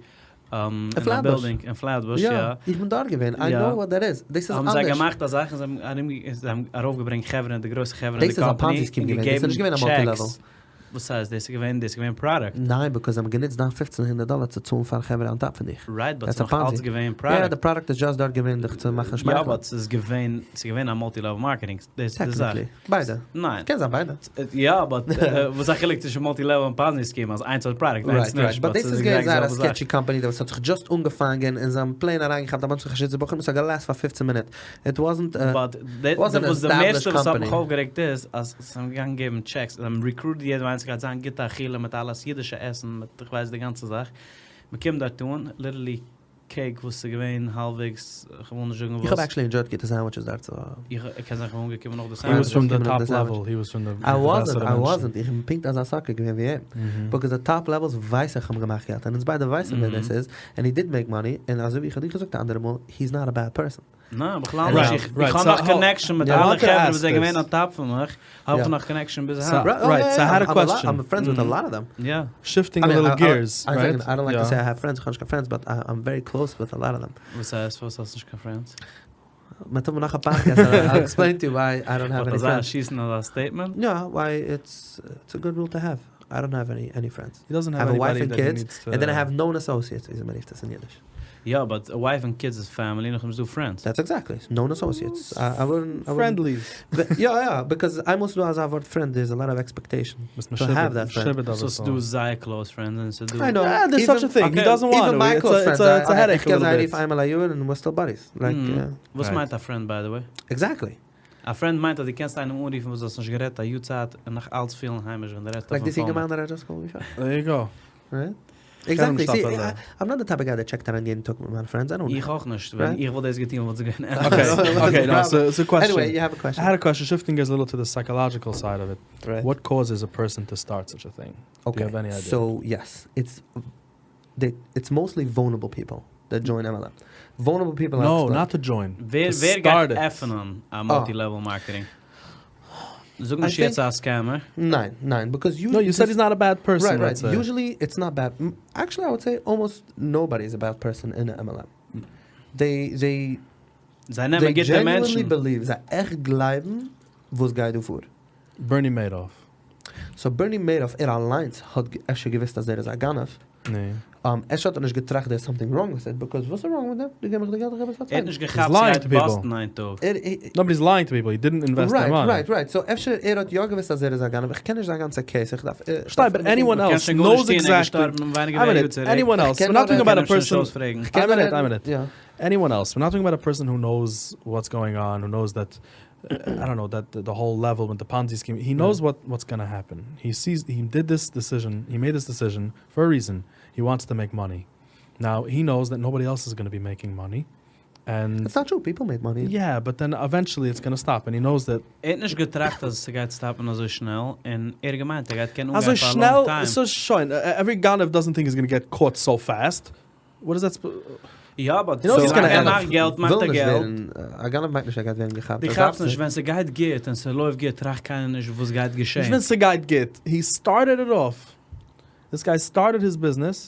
אין א building אין פלעטבוש, יא. איך בין דארט געווען, I know what that is. דאס איז אנדערש. האבן זיי געמאכט א זאך און זיי האבן ארויפגעברענגט חברה, די גרויסע חברה אין די קאמפאני, און געגעבן checks. וואס הייסט דאס איז געווען דאס איז געווען product? ניין because זיי האבן גענוצט דיין פופצן הונדערט דאלער צו צאלן פאר חברה on top פון דיך. Right but ס'איז נאך אלץ געווען product. יא די product איז just דארט געווען דיך צו מאכן שמייכלען. יא but ס'איז געווען ס'איז געווען א multi level marketing דאס איז די זאך. Technically. ביידע. ניין. קען זיין ביידע. יא but וואס איז א חילוק צווישן multi level און Ponzi scheme אז איינס האט product איינס נישט but דאס איז געווען זייער א sketchy company וואס האט זיך just אנגעפאנגען און זיי האבן plain אריינגעכאפט א bunch פון חסידישע בחורים און ס'האט גע last פאר פופצן מינוט. It wasn't a But וואס די מערסטע וואס האט מיך אויפגערעגט איז אז זיי האבן געגאנגען געבן checks, זיי האבן recruited יעדעם איינער ס'גייט זיין גוטע אכילה מיט אלעס, אידישע עסן מיט איך ווייס די גאנצע זאך, מ'קומט דארט אן, literally cake וואס איז געווען האלבוועגס, כ'וויל נישט זאגן וואס. איך האב actually enjoyed גוטע sandwiches דארט so. איך קען זיין כ'בין אנגעקומען נאך די He was sandwiches. from the top level, he was from the I wasn't, I wasn't, איך בין פונקט אזא sucker געווען ווי אים. Because די top levels ווייס איך האבן געמאכט געלט, און אונז ביידע ווייסן ווער דאס איז, and he did make money, און אזוי ווי איך האב דיר געזאגט א אנדערע מאל, he's not a bad person. ניין, בכלל נישט. איך האב נאך connection מיט אלע חברה וואס זענען געווען on top פון מיך, האב איך נאך connection ביז היינט. Right, so I had a question. I'm friends with a lot of them. יא. Shifting a little gears, right? I don't like to say I have friends, איך האב נישט קיין friends, but I'm very close with a lot of them. וואס הייסט פארוואס האסטו נישט קיין friends? מען טאר מיר נאך א podcast, I'll explain to you why I don't have any friends. אזא שיסן אזא statement? יא, why it's a good rule to have. I don't have any any friends. He doesn't have I have a wife anybody and that he kids, needs to and then I have known associates, ווי אזוי מען רופט עס אין אידיש. יא, but a wife and kids איז family, נאכדעם איז דא friends. That's exactly, known associates. I wouldn't, I wouldn't Friendlies. יא יא, because איינמאל ס'איז דא אזא ווארט friend, there's a lot of expectation ביסט to have that friend. משועבד So ס'איז דא זייער close friends און ס'איז דא. I know. Yeah, there's such a thing. He doesn't want Even to. my It's close a, it's friends, a, it's a I- headache איך a קען little זיי bit. רופן איינמאל א יאר און we're still buddies. Like, וואס Right. מיינט א friend by the way? Exactly. א friend מיינט אז דו קענסט איינעם אנרופן וואס דו האסט נישט גערעדט א יאר צייט און נאך אלץ פילן היימיש ווען דו רעדסט Like אויפן this phone. אינגערמאן that I just called before. There you go. Right? קען אים Exactly. נישט See, אזוי. I'm not the type of guy that checked אריין יעדן טאג מיט מיינע friends. I don't איך אויך נישט. ווען Right? איך וואלט דאס געטון וואלט עס געווען Okay, What's okay, the no, problem? so it's a question. Anyway, you have a question. I had a question, shifting gears a little to the psychological side of it. Right. What causes a person to start such a thing? Do you Okay. have any idea? So, yes, it's they, it's mostly vulnerable people that join MLM. Vulnerable people No, are not to join. ווער To ווער start גייט it. עפענען א multi-level marketing? זאג I נישט יעצט think- א scammer. ניין, ניין, because No, you said he's not a bad person. Right, right. let's say. Usually it's not bad. Actually, I would say almost nobody is a bad person in the MLM. They they זיי נעמען they גוטע genuinely מענטשן. believe, זיי עכט גלייבן וואס גייט דא פאר. Bernie Madoff. So Bernie Madoff, ער אליינס האט אפשר געוואוסט אז ער איז א גנב. ניין. ער האט נישט געטראכט there's something wrong with it, because what's wrong with that? דו גיב מיך די געלט, איך גיב עס פאר ער האט צווייטן. נישט געכאפט, lying ס'גייט to people. bust ן איין טאג. Nobody's lying to people. He didn't invest their Right, money. right, right. So אפשר ער האט יא געוואוסט אז ער איז א גנב. איך קען נישט זיין גאנצע case. איך דארף שטיי, but anyone מ'קען else שוין גארנישט knows טון, ער איז exactly. געשטארבן ווייניגער I ווי א mean, יאר it, צוריק. anyone else. קען We're not talking about a קען אים שוין person. אויספרעגן. I'm in it. I'm in it. Yeah. Anyone else. We're not talking about a person who knows what's going on, who knows that, I don't know, that the whole level with the Ponzi scheme. He knows what's going to happen. He sees, he did this decision, he made this decision for a reason. He wants to make money. Now, he knows that nobody else is going to be making money. And It's not true. People made money. Yeah, but then eventually it's going to stop. And he knows that. ער האט נישט געטראכט, אז עס גייט stop ן אזוי שנעל. און ער האט געמיינט, ער גייט קענען אזוי אנגיין פאר a long שנעל, time. so שוין. Every גנב doesn't think he's going to get caught so fast. What is that? יא, but You know he's so gonna ער end up מאכט געלט, מאכט ער וויל נישט געלט. ווערן, א גנב מיינט נישט, ער גייט ווערן געכאפט. דו דאס כאפסט דארפסט נישט, ווען ס'גייט גוט און ס'לויפט גוט, טראכט קיינער נישט, וואס גייט געשען. נישט ווען ס'גייט גוט. He started it off. This guy started his business.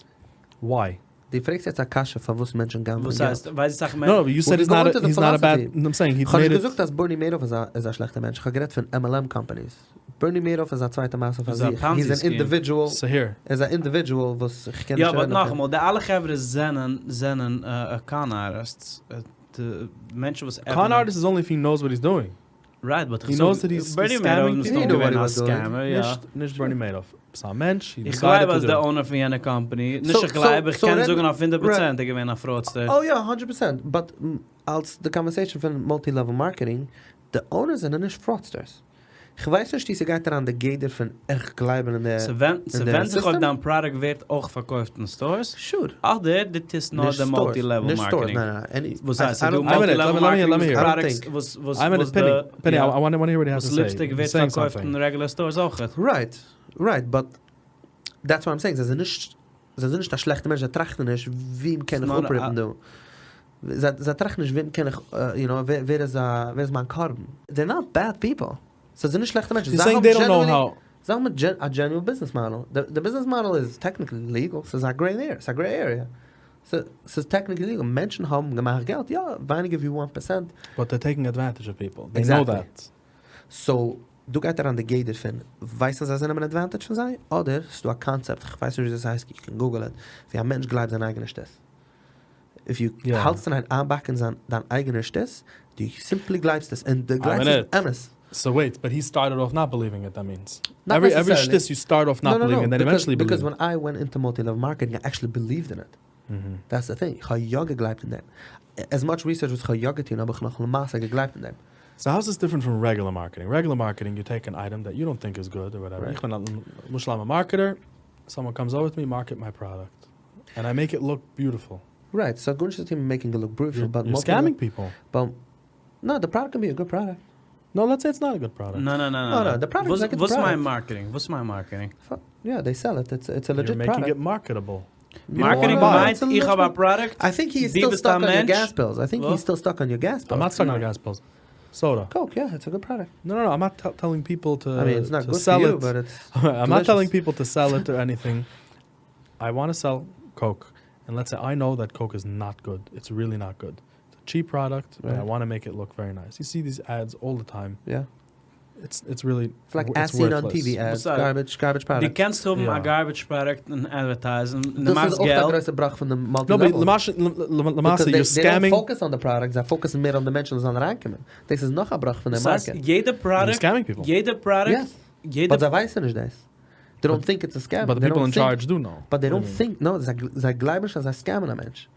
Why? דו פרעגסט יעצט א קשיא, פארוואס מענטשן גנב'ענען וואס געלט. הייסט? ווייל זיי זאגן No, no, but you said Well, he's we go not a, into the he's not a bad. philosophy. I'm saying he איך האב made נישט it. געזאגט, אז Bernie Madoff איז א שלעכטער מענטש. איך האב גערעדט פון MLM companies. Bernie Madoff איז א צווייטע מעשה פאר איז א זיך. Ponzi He's an scheme. individual. So here. ער איז א individual, וואס איך קען יא, נישט but רעדן אויף אים. נאכאמאל, די אלע חברה זענען, זענען con artists. די מענטשן וואס Con עפענען- artist is only if he knows what he's doing. Right, but He knows that he's Bernie scamming Madoff איז people. דאך He knew געווען what he א was doing. scammer, יא. נישט, נישט Bernie Madoff. ס'איז א מענטש, he איך decided גלייב to אז do דער it. owner פון יענע company. נישט So- איך גלייב, so- איך so קען רעדן- זאגן אויף 100% Right. ער געווען א fraudster. Oh yeah, 100%. But אלס the conversation פון multi-level marketing, the owners זענען נישט fraudsters. איך ווייס נישט, צי ס'גייט אריין די גדר פון עכט גלייבן אין די ס'ווענדט זיך אויב system? דיין product ווערט אויך פארקויפט אין stores. Sure. אדער דו טוסט נאר נישט די stores. multi-level נישט stores, marketing. ניין, ניין. Any, וואס I- הייסט, I דו don't- multi-level Let me- let me marketing hear. I don't products think. וואס וואס I'm in וואס it. Penny, די Penny, יא. I want to hear what he has וואס to say. lipstick He's ווערט saying פארקויפט something. אין regular stores אויך. Right, right, but that's what I'm saying. זיי זענען נישט, זיי זענען נישט א שלעכטע מענטש, זיי טראכטן נישט, וועם קען איך נאר אפ rip ן דא. זיי טראכטן נישט, וועם קען איך, you know, ווער ווער איז א, ווער איז מיין קרבן. They're not bad people. זיי זענען נישט שלעכטע מענטשן. He's זיי saying האבן they don't know genuinely- how. זיי האבן א genuine business model. The business model is technically legal. ס'איז א gray area. ס'איז א gray area. So, ס'איז technically legal. מענטשן האבן געמאכט געלט, יא, ווייניגער ווי 1%. But they're taking advantage of people. They know Exactly. that. So, דא גייט אריין די גדר פון ווייסן זיי זיי נעמען advantage פון זיי, אדער ס'דא א concept, כ'ווייס נישט ווי דאס הייסט, you can google it, ווי א מענטש גלייבט זיין אייגענע שטות. If you האלטסט אין איין איינבאקן זיין דיין אייגענע שטות, דו simply גלייבסט עס, און דו גלייבסט עס אמת. So wait, but he started off not believing it, that means. Every every שטות you start off not believing then eventually believe. Because when I went into multi level marketing I actually believed in it. That's the thing, איך האב יא געגלייבט אין דעם. As much research וואס איך האב יא געטון האב איך נאך למעשה געגלייבט אין דעם. So how is this different from regular marketing? Regular marketing you take an item that you don't think is good or whatever, איך בין א למשל I'm a marketer, someone comes over to me market my product, and I make it look beautiful. Right, ס'האט גארנישט צו טון מיט making it look beautiful, but you're scamming people. But no, די product can be a good product. No, let's say it's not a good product. No no no no, די product איז א גוטע וואס פראדוקט. מיינט marketing? וואס מיינט marketing? יא, they sell it, it's a legit product. You're making it marketable. Marketing מיינט איך האב א product, I think he is דו still ביסט א stuck on your מענטש. gas bills. I think he is still stuck on your gas bills. I'm not stuck on gas bills. Soda. Coke, יא, it's a good product. No no no, I'm not telling people to I mean, it's not good for sell you, it. But it's I'm not telling delicious. People to sell it or anything. I want to sell Coke. And let's say I know that Coke is not good. It's really not good. It's a cheap product, but I want to make it look very nice. You see these ads all the time. Yeah. It's really It's like as seen on TV ads, garbage, garbage דו product. קענסט האבן א יא. Garbage product און advertise ן און דו דאס איז מאכסט אויך א געלט. גרויסע בראך פון די multi No, but level. למעשה, למעשה Because you're they don't scamming focus on the product, זיי focus ן מער אויף די מענטשן וואס זאלן אריינקומען. דאס איז נאך א בראך פון די דאס הייסט market. יעדע You're product, scamming people. יעדע product, Yes. יעדע But זיי ווייסן נישט דאס. They don't think it's a scam. But the They people don't in think- charge do know. But they don't think, no, זיי גלייבן נישט אז זיי scam ען א מענטש.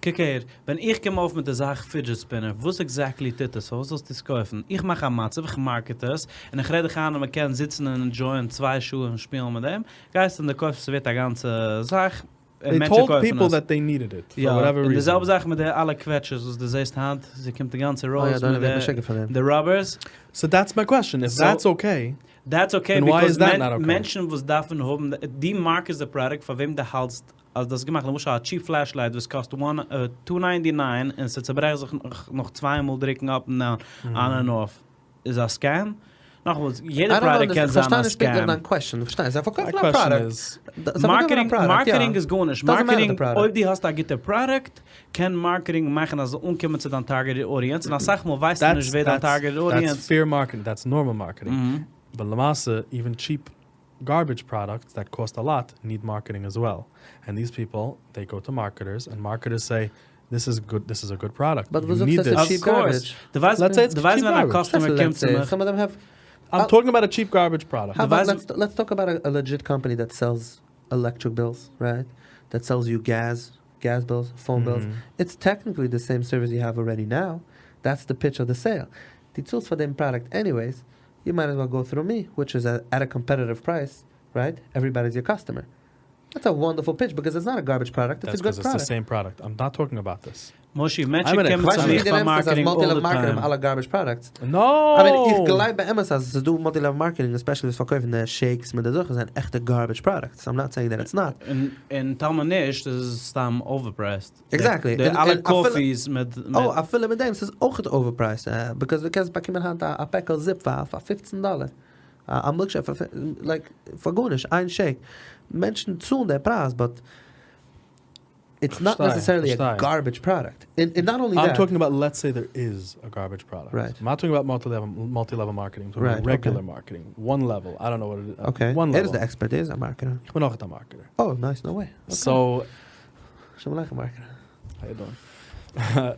קוק אהער, ווען איך קום אויף מיט די זאך fidget spinner, וואס exactly טוט עס? פארוואס זאלסטו עס קויפן? איך מאך א מצב, איך market עס, און איך רעד דיך איין אז מען קען זיצן און enjoy ען צוויי שעה און שפילן מיט דעם, גייסט און דו קויפסט עס ווערט א גאנצע זאך, און They מענטשן told קויפן people עס. that they needed it, for יא, whatever און די reason. זעלבע זאך מיט די אלע קוועטשערס וואס דו זעסט היינט, ס'קומט די גאנצע Oh יא, rolls דא מיט ווערט משוגע פאר דעם. די rubbers. So that's my question, if So- that's okay, That's okay, Then why because is that not okay? מענטשן וואס דארפן האבן, דו market סט די product פאר וועם דו האלטסט אז דאס איז געמאכט, למשל א cheap flashlight וואס קאסט one two ninety nine און ס'צעברעכט זיך נאך צוויי מאל דריקן up און down, on און off, איז א scam? נאכאמאל, יעדע product קען זיין א כ'פארשטיי נישט פונקטליך scam. דיין question, כ'פארשטיי, זיי פארקויפן My א question product. is, זיי פארקויפן א product, יא. Marketing איז גארנישט, Doesn't matter the Marketing, product. אויב דו האסט א גוטע product, קען marketing מאכן אז ס'זאל אנקומען צו דיין targeted audience, און אסאך מאל ווייסטו That's, נישט ווער דיין that's, targeted that's audience. fair marketing, that's normal marketing. But למעשה, even cheap garbage products that cost a lot need marketing as well. And these people, they go to marketers, and marketers say, this is good, this is a good product. But You וואס need זאגסטו this. ס'איז cheap Of course. garbage? דו ווייסט, Let's say it's דו ווייסט cheap ווען א garbage. Customer Let's קומט צו say מיר. Some of them have I'm talking about a cheap garbage product. How about ווייסט- let's talk about a legit company that sells electric bills, right? That sells you gas, gas bills, phone bills. It's technically the same service you have already now. That's the pitch of the sale. דו צאלסט פאר דעם product anyways, you might as well go through me, which is at a competitive price, right? Everybody's your customer. That's a wonderful pitch because it's not a garbage product, it's That's a good because it's the product. same product. I'm not talking about this. מושי, מענטשן איין מינוט, קומען כ'ווייס צו נישט מיר ווי דו פאר נעמסט עס אז marketing all multi-level the marketing time. אלע garbage products. No! I mean, איך גלייב באמת אז עס איז דא multi-level marketing, especially וואס פארקויפן די shakes מיט די זאכן זענען עכטע garbage products. I'm not saying that it's not. און טאמער נישט, איז עס סתם overpriced. Exactly. די און אלע און אפילו- coffees מיט מיט Oh, אפילו מיט דעם, ס'איז אויכעט overpriced. Because דו קענסט באקומען היינט א פעקל זופ פאר 15 דאלער. א milkshake פאר like פאר גארנישט, איין shake. מענטשן צאלן דער פרייז, but it's not פארשטיי, necessarily a פארשטיי. Garbage product. And not only I'm that. Talking about let's say there is a garbage product. Right. I'm not talking about multi-level, multi-level marketing. I'm talking Right, about regular okay. Marketing. One level. I don't know what it is. Okay. One ער איז level. דער expert, ער איז א marketer. איך בין אויך א marketer. Oh, nice, no way. Okay. So, שלום עליכם, marketer. How you doing?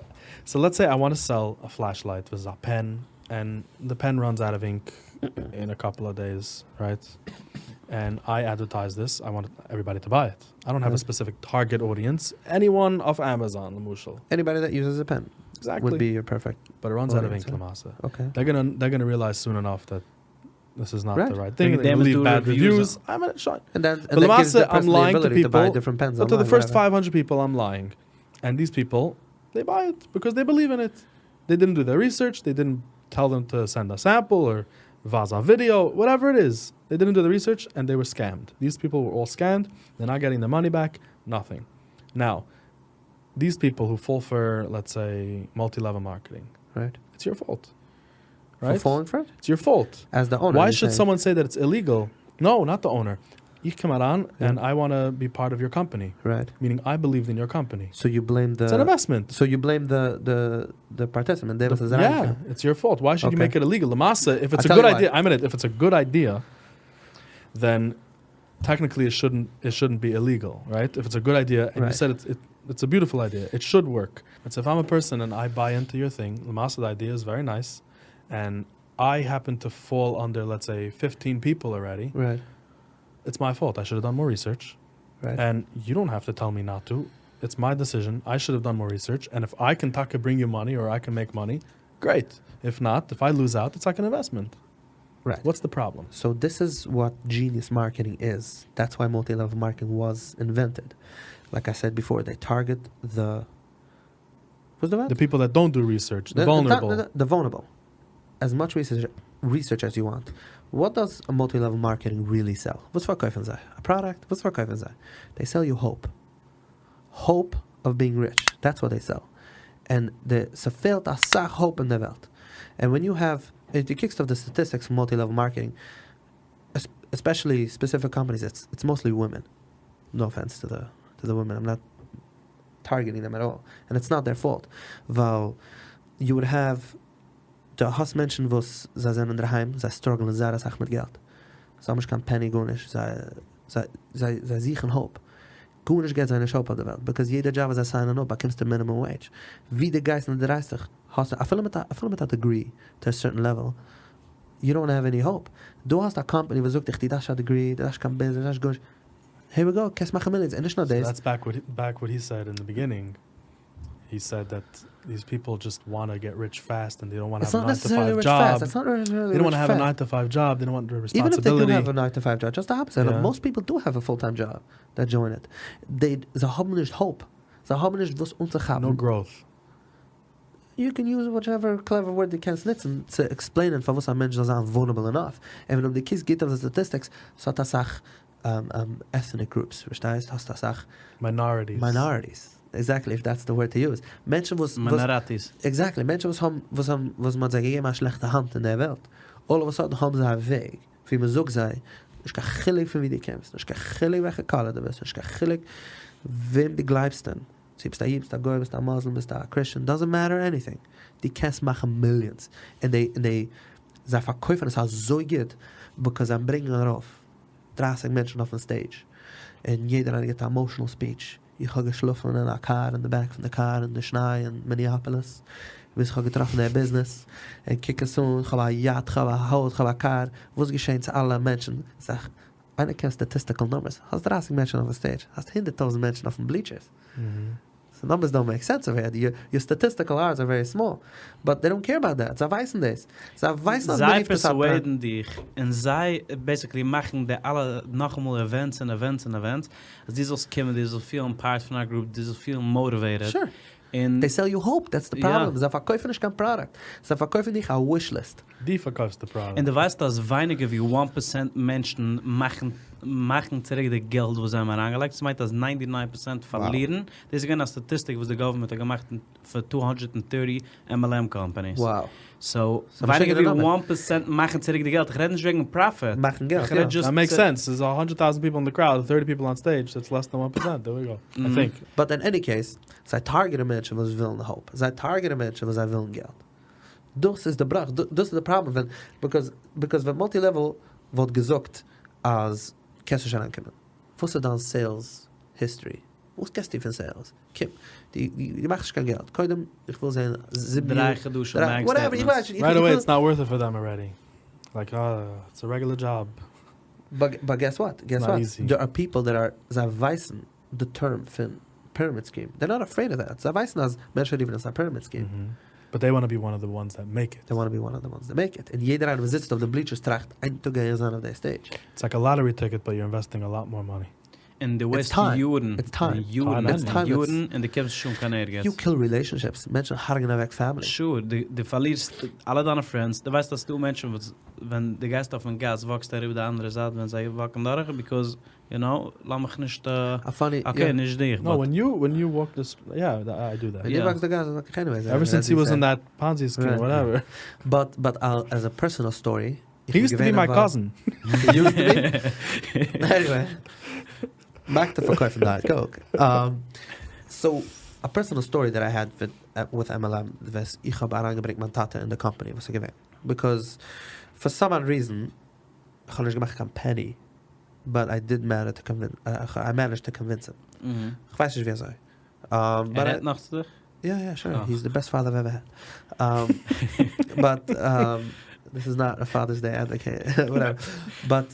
So let's say I want to sell a flashlight with a pen, and the pen runs out of ink in a couple of days, right? And I advertise this. I want everybody to buy it. I don't have a specific target audience. Anyone off Amazon, למשל. Anybody that uses a pen Exactly. would be your perfect. But it runs out of audience, ink, huh? למעשה. Okay. They're gonna realize soon enough that this is not Right. the right thing. Wegen They're dem gonna leave du bad reviews reviews. I'm gonna shine. And then, But and that gives למעשה, the I'm person the lying to ability to buy people, different pens But to the online, first whatever. 500 people, I'm lying. And these people, they buy it because they believe in it. They didn't do their research. They didn't tell them to send a sample or ווייז א video, whatever it is. They didn't do the research and they were scammed. These people were all scammed. They're not getting their money back, nothing. Now, these people who fall for, let's say, multi-level marketing, Right. it's your fault. For Right? falling for it? It's your fault. As the owner. Why you're should saying. someone say that it's illegal? No, not the owner. איך קום אריין Yeah. and I want to be part of your company, Right. meaning I believed in your company. So you blame the It's an investment. So you blame the participant. דער וואס איז Yeah, אריינגעקומען. it's your fault. Why should you Okay. make it illegal? למעשה, if it's I'll a tell good you why. idea, I mean, if it's a good idea, then technically it shouldn't be illegal, right? If it's a good idea, and you said it's a beautiful idea, it should work. It's if I'm a person and I buy into your thing, למעשה, the idea is very nice, and I happen to fall under, let's say, 15 people already. It's my fault. I should have done more research. And you don't have to tell me not to. It's my decision. I should have done more research. And if I can טאקע bring you money or I can make money, great. If not, if I lose out, it's like an investment. What's the problem? So this is what genius marketing is. That's why multi-level marketing was invented. Like I said before, they target the what's the word? The people that don't do research, the vulnerable. The vulnerable. As much research as you want. What does a multi-level marketing really sell? וואס פארקויפן זיי? A product? וואס פארקויפן זיי? They sell you hope. Hope of being rich. That's what they sell. And the ס'פעלט א סאך hope אין דער וועלט. And when you have, if you kicked off the statistics of multi-level marketing, especially specific companies, it's mostly women. No offense to the women. I'm not targeting them at all. And it's not their fault. ווייל you would have דו האסט מענטשן וואס זיי זענען דערהיים, זיי struggle ען זייער א סאך מיט געלט. זיי האבן נישט קיין penny גארנישט, זיי זוכן hope. גארנישט געט זיי נישט hope אויף דער וועלט, because יעדע job וואס זיי sign ען up, באקומסטו minimum wage. ווי דו גייסט און דו דרייסט דיך, האסט אפילו מיט א degree to a certain level, you don't have any hope. דו האסט א company וואס זאגט דיך, דו דארפסט א degree, דו דארפסט קיין business, דו דארפסט גארנישט. Here we go, קענסט מאכן millions. און נישט נאר So דאס. that's back what he said in the beginning. He said that these people just want to get rich fast and they don't want to It's have a not 9 to necessarily 5 rich job. fast. It's not necessarily They don't want rich to have a fast. 9 to 5 job. They don't want the Even if they do responsibility. have a 9 to 5 job, just the opposite. Most people do have a full-time job that join it. They האבן נישט hope. זיי האבן נישט וואס אנצוכאפן. No growth. You can use whichever clever word דו קענסט נוצן צו explain ען פארוואס א מענטש זאל זיין vulnerable enough. און ווען דו קוקסט גוט אויף די statistics, ס'האט א סאך ethnic groups, פארשטייסט? האסט א סאך Minorities. Minorities. Exactly, if that's the word to use. מענטשן וואס Minorities. Exactly, מענטשן וואס האבן, וואס האבן, וואס מ'האט זיי געגעבן א שלעכטע האנט אין דער וועלט. All of a sudden האבן זיי א וועג, ווי מ'זאגט זיי, נישט קיין חילוק פון ווי דו קומסט, נישט קיין חילוק וועלכע color דו ביסט, נישט קיין חילוק וועם דו גלייבסט אין. צו ביסט א איד, ביסט א גוי, ביסט א Muslim, ביסט א Christian, doesn't matter anything. דו קענסט מאכן millions. And they, זיי פארקויפן עס אזוי גוט, because זיי ברענגען ארויף 30 מענטשן אויפן stage. און יעדער איינער גיט אן emotional speech. איך האב געשלאפן אין א car, in the back פון די car, אין די שניי אין Minneapolis. ביז איך האב געטראפן דער business. און קוק עס אן, איך האב א yacht, איך האב א הויז, איך האב א car. וואס געשעט צו אלע מענטשן? זאג, איינער קען statistical numbers. האסט 30 מענטשן אויף די stage. האסט 100.000 מענטשן אויפן bleachers. So numbers don't make sense over here. Your statistical odds are very small. But they don't care about that. זיי ווייסן דאס. זיי ווייסן, אז זיי מ'רופט עס אפ, persuade ן דיך און זיי basically מאכן די אלע נאכאמאל events און events און events, אז דו זאלסט קומען, דו זאלסט feel part פון א group, דו זאלסט feel motivated. און They sell you hope. That's the problem. זיי פארקויפן נישט קיין product. זיי פארקויפן דיך א wish list. דו פארקויפסט the product. און דו ווייסט, אז ווייניגער ווי 1% מענטשן מאכן צוריק די געלט, וואס זיי האבן אריינגעלייגט. דאס מיינט, אז 99% פארלירן. דאס איז א statistic, וואס די government האט געמאכט פאר 230 MLM companies. So, So ווייניגער משוגענע ווי number. 1% מאכן צוריק די געלט. איך רעד נישט וועגן profit. מאכן געלט, איך רעד יא. just That makes sense. There's 100,000 people in the crowd, 30 people on stage. That's less than 1%. There we go. I think. But in any case, זיי target ען מענטשן, וואס ווילן hope. זיי target ען מענטשן, וואס זיי ווילן געלט. דאס איז די בראך. דאס איז די problem. ווען, because ווען multi-level וואלט געזאגט, אז קענסט שוין אנקומען. וואס איז דיין sales history? וואס קענסטו פון sales? קום, דו מאכסט קיין געלט. קודם, איך וויל זען, זיבן דריי יאר- חדשים, דריי, bank whatever, איך statements. ווייס נישט. Right away, איך וויל- it's not worth it for them already. Like, it's a regular job. But guess what? Guess not what? easy. There are people that are, זיי ווייסן the term פון pyramid scheme. They're not afraid of that. זיי ווייסן, אז מענטשן רופן עס א pyramid scheme. But they want to be one of the ones that make it. They want to be one of the ones that make it. און יעדער איינער וואס זיצט אויף די bleachers טראכט, איין טאג גיי איך זיין אויף דער stage. It's like a lottery ticket, but you're investing a lot more money. און דו It's waste time. יארן. It's time. יארן. It's time. יארן און דו קומסט שוין קיין ערגעץ. You kill relationships. מענטשן הרג'ענען אוועק family. Sure, דו פארלירסט אלע דיינע friends. דו ווייסט, אז דו מענטשן, וואס, ווען דו גייסט אויפן גאס, walk סטו אריבער די אנדערע זייט, ווען זיי walk ן דורך, because, לאמיך נישט, A funny, okay, נישט דיך, No, but when you walk this, yeah, I do that. When you walk the gas, like, anyways, Ever as since he you was said. in that Ponzi scheme, whatever. But as a personal story, He used to be my cousin. He used to be? Anyway. Back to פארקויפן diet coke. So, א personal story that I had with MLM וואס איך האב אריינגעברענגט מיין טאטע אין די קאמפאני וואס איז געווען. Because for some odd reason, איך האב נישט געמאכט קיין penny, but I did manage to convince, I managed to convince him. כ'ווייס נישט ווי אזוי. ער רעדט נאך צו דיך? יא יא sure, he is the best father I've ever had. But this is not a Father's Day advocate, whatever. But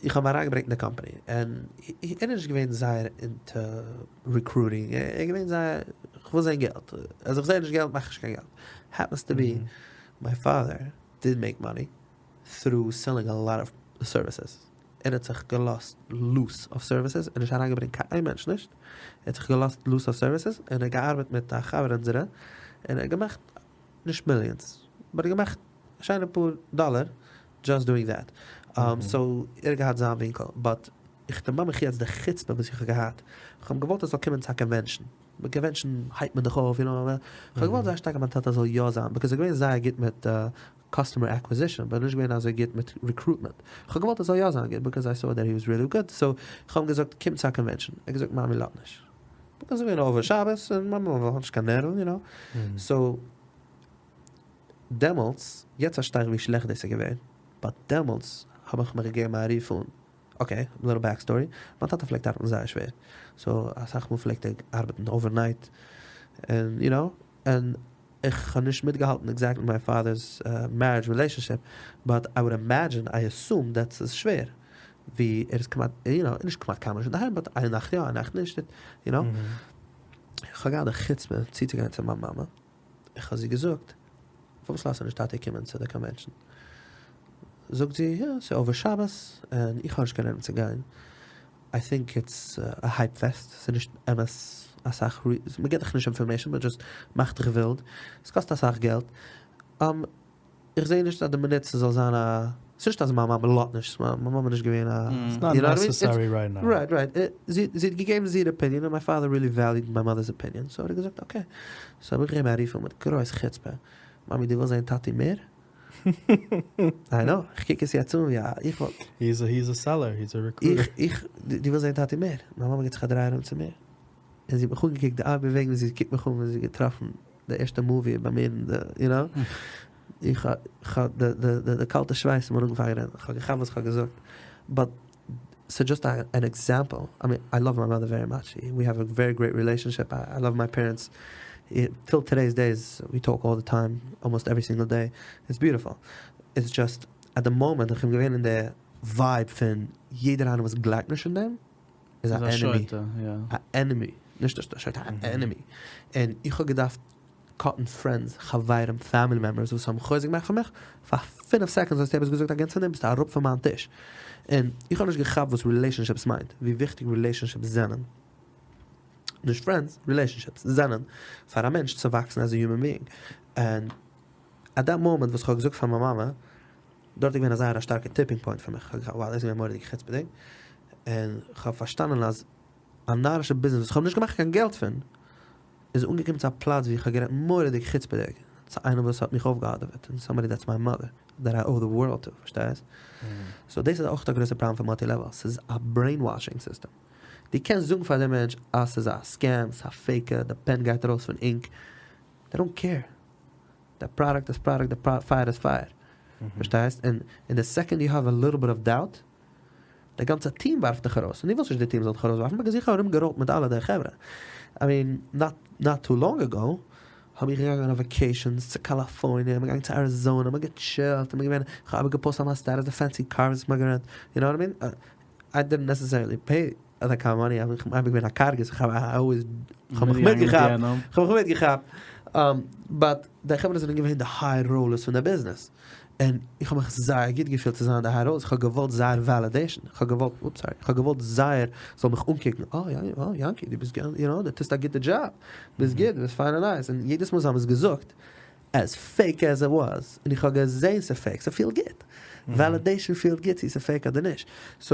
איך האב אים אריינגעברענגט אין די קאמפאני, און ער איז נישט געווען זייער into recruiting, ער איז געווען זייער, כ'וויל זען געלט, אז איך זע נישט געלט מאך איך נישט קיין געלט. Happens to be my father did make money through selling a lot of services. ער האט זיך געלאזט loose אויף services און נישט אריינגעברענגט קיין איין מענטש נישט, ער האט זיך געלאזט loose אויף services און ער האט געארבעט מיט א חבר אונזערע און ער האט געמאכט נישט millions but ער האט געמאכט א שיינע פאר דאלער just doing that, so ער האט געהאט זיין ווינקל but איך דערמאן מיך יעצט די חוצפה וואס איך האב געהאט, איך האב געוואלט ער זאל קומען צו א convention, ביי convention הייבט מען דיך אויף you know, איך האב געוואלט זייער שטארק אז מיין טאטע זאל יא זיין because ער איז געווען זייער גוט מיט customer acquisition but נישט געווען אזוי גוט מיט recruitment, כ'האב געוואלט ער זאל יא זיין גוט because I saw that he was really good, so כ'האב אים געזאגט קום צו א convention, ער האט געזאגט מאמי לאזט נישט, because ס'איז געווען over שבת און מאמי האט נישט קיין נערוון you know, so דעמאלטס, יעצט פארשטיי איך ווי שלעכט דאס איז געווען, but דעמאלטס האב איך מיך געגעבן א רוף אן, okay, little back story, מיין טאטע פלעגט ארבעטן זייער שווער, so אסאך מאל פלעגט ער ארבעטן overnight, און you know, און איך האב נישט מיטגעהאלטן exactly my father's marriage relationship, but I would imagine, I assume that ס'איז שווער, ווי ער איז כמעט, you know, נישט כמעט קיינמאל נישט אינדערהיים, but איין נאכט יא איין נאכט נישט, you know. איך האב געהאט די חוצפה צוצוגיין צו מיין מאמע, איך האב זי געזאגט, פארוואס לאזטו נישט טאטי קומען צו די convention? זאגט זי, יא, ס'איז over שבת, און איך האב נישט קיין נערוון צו גיין. I think it's a hype fest, ס'איז נישט אמת אסאך, מ'געט דיך נישט information, מ' just מאכט דיך ווילד, ס'קאסט אסאך געלט, איך זעה נישט אז די מינוט ס'זאל זיין א, ס'נישט אז מיין מאמע לאזט נישט, מיין מאמע איז נישט געווען א, It's not necessary right now. Right right, זי האט געגעבן זיער opinion און my father really valued my mother's opinion, so האט ער געזאגט okay, so האב איך געגעבן א רוף אן מיט גרויס חוצפה, מאמי דו ווילסט זען טאטי מער? I know, איך קוק עס יעצט אן ווי א, איך וואלט. He's a he's a seller, he's a recruiter. איך, איך, דו ווילסט זען טאטי מער? מיין מאמע גיבט זיך א דריי ארום צו מיר, און זי האט מיך אנגעקוקט די ארבעט וועגן ווי זי קוקט מיך אן ווען זי האט געטראפן די ערשטע movie ביי מיר אין די, you know, איך האב, איך האב, די, די, די קאלטע שווייס איז מיר אנגעפאנגען רינען, איך האב געכאפט וואס איך האב געזאגט, but ס'איז just an example, I mean, I love my mother very much, we have a very great relationship, I love my parents, till today's days we talk all the time, almost every single day, it's beautiful, it's just at the moment איך בין געווען אין די vibe פון יעדער איינער וואס גלייבט נישט אין דעם איז א enemy, א enemy, נישט א שוטה, א enemy, און איך האב געדארפט cut ן friends, חברים, family members וואס האבן חוזק געמאכט פון מיך, פאר פינף seconds האסטו עפעס געזאגט against פון דעם ביסטו אראפ פון מיין טיש. און איך האב נישט געכאפט וואס relationships מיינט, ווי וויכטיג relationships זענען. נישט friends, relationships זענען פאר א מענטש צו וואקסן as a human being. און at that moment וואס איך האב געזאגט פאר מיין מאמע, דארט איז געווען א זייער א שטארקע tipping point פאר מיך, איך האב געכאפט wow דאס איז געווען מורא'דיג חוצפה'דיג, און איך האב פארשטאנען אז א נארישע ביזנעס וואס איך האב נישט געמאכט קיין געלט פון, איז אנגעקומען צו א פלאץ ווי איך האב גערעדט מורא'דיג חוצפה'דיג צו איינעם וואס האט מיך אויפגעהאדעוועט, און somebody that's my mother, that I owe the world to, פארשטייסט? So דאס איז אויך א גרויסע פראבלעם פון multi level, ס'איז א brainwashing system. דו קענסט זאגן פאר דעם מענטש אז ס'איז א scam, ס'איז א fake, די pen גייט ארויס פון ink, they don't care. די product איז product, די fire איז fire. פארשטייסט? און די second you have a little bit of doubt, די גאנצע טיעם ווארפט דיך ארויס, און דו ווילסט נישט די טיעם זאל דיך ארויסווארפן because איך האב ארום געראלט מיט אלע די חברה, I mean not not too long ago האב איך געגאנגען אויף vacations צו קאליפארניע, מ'געגאנגען צו אריזאנע, מ'האט געטשילט, און מ'געווען, כ'האב אייביג געפאוסט אויף מיין status די fancy cars וואס מ'האט גערענט, you know what I mean, I didn't necessarily pay that kind of money, איך בין אייביג געווען א קארגער סאו כ'האב always, כ'האב מיך מיטגעכאפט, כ'האב מיך מיטגעכאפט, but די חברה זענען געווען די high rollers פון די ביזנעס. און איך האב מיך זייער גוט געפילט צו זיין די high rollers, איך האב געוואלט זייער validation, איך האב געוואלט, oops sorry, איך האב געוואלט זייער זאל מיך אנקוקן, אה יא אה יענקי דו ביסט you know דו טוסט א גוטע דזשאב, ביסט גוט, ביסט פיין און nice, און יעדעס מאל זיי האבן עס געזאגט, as fake as it was, און איך האב געזען ס'איז fake, ס'פילט גוט, validation פילט גוט צו ס'איז fake אדער נישט, so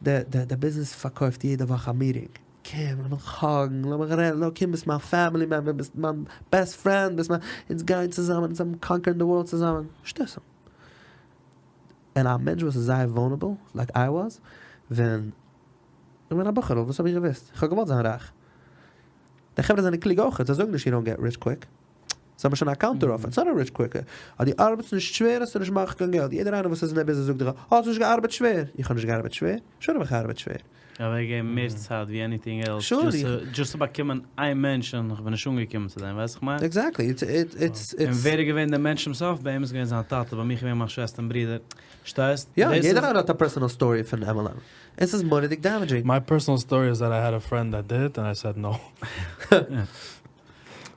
די ביזנעס פארקויפט יעדע וואך א meeting, קום לאמיך hug ן, לאמיך רעדן, לא קום ביסט מיין family member, ביסט מיין best friend, ביסט מיין, אונז גייען צוזאמען, אונז האבן conquer ן די world צוזאמען, שטותים. און א מענטש וואס איז זייער vulnerable, like I was, ווען איך בין א בחור'ל, וואס האב איך געוואוסט? איך האב געוואלט זיין רייך. די חברה זענען קלוג אויכעט, זיי זאגן נישט you don't get rich quick. זיי האבן שוין א counter offer, it's not a rich quick. אז דו ארבעטסט נישט שווער וועסטו נישט מאכן קיין געלט. יעדער איינער וואס איז אין די ביזנעס זאגט דיך, האסט נישט געארבעט שווער. איך האב נישט געארבעט שווער? Sure האב איך געארבעט שווער. אוועקגעגעבן מער צייט ווי anything else, just צו באקומען איין מענטש און איך בין נישט אנגעקומען צו דעם, ווייסט וואס איך מיין? Exactly, it's it's און ווער איז געווען דער מענטש צום סוף? ביי אים איז געווען זיין טאטע, ביי מיך איז געווען מיין שוועסטער און ברודער, פארשטייסט? יא, יעדער איינער האט א personal story פון MLM, און ס'איז מורא'דיג damaging. My personal story is that I had a friend that did it and I said no.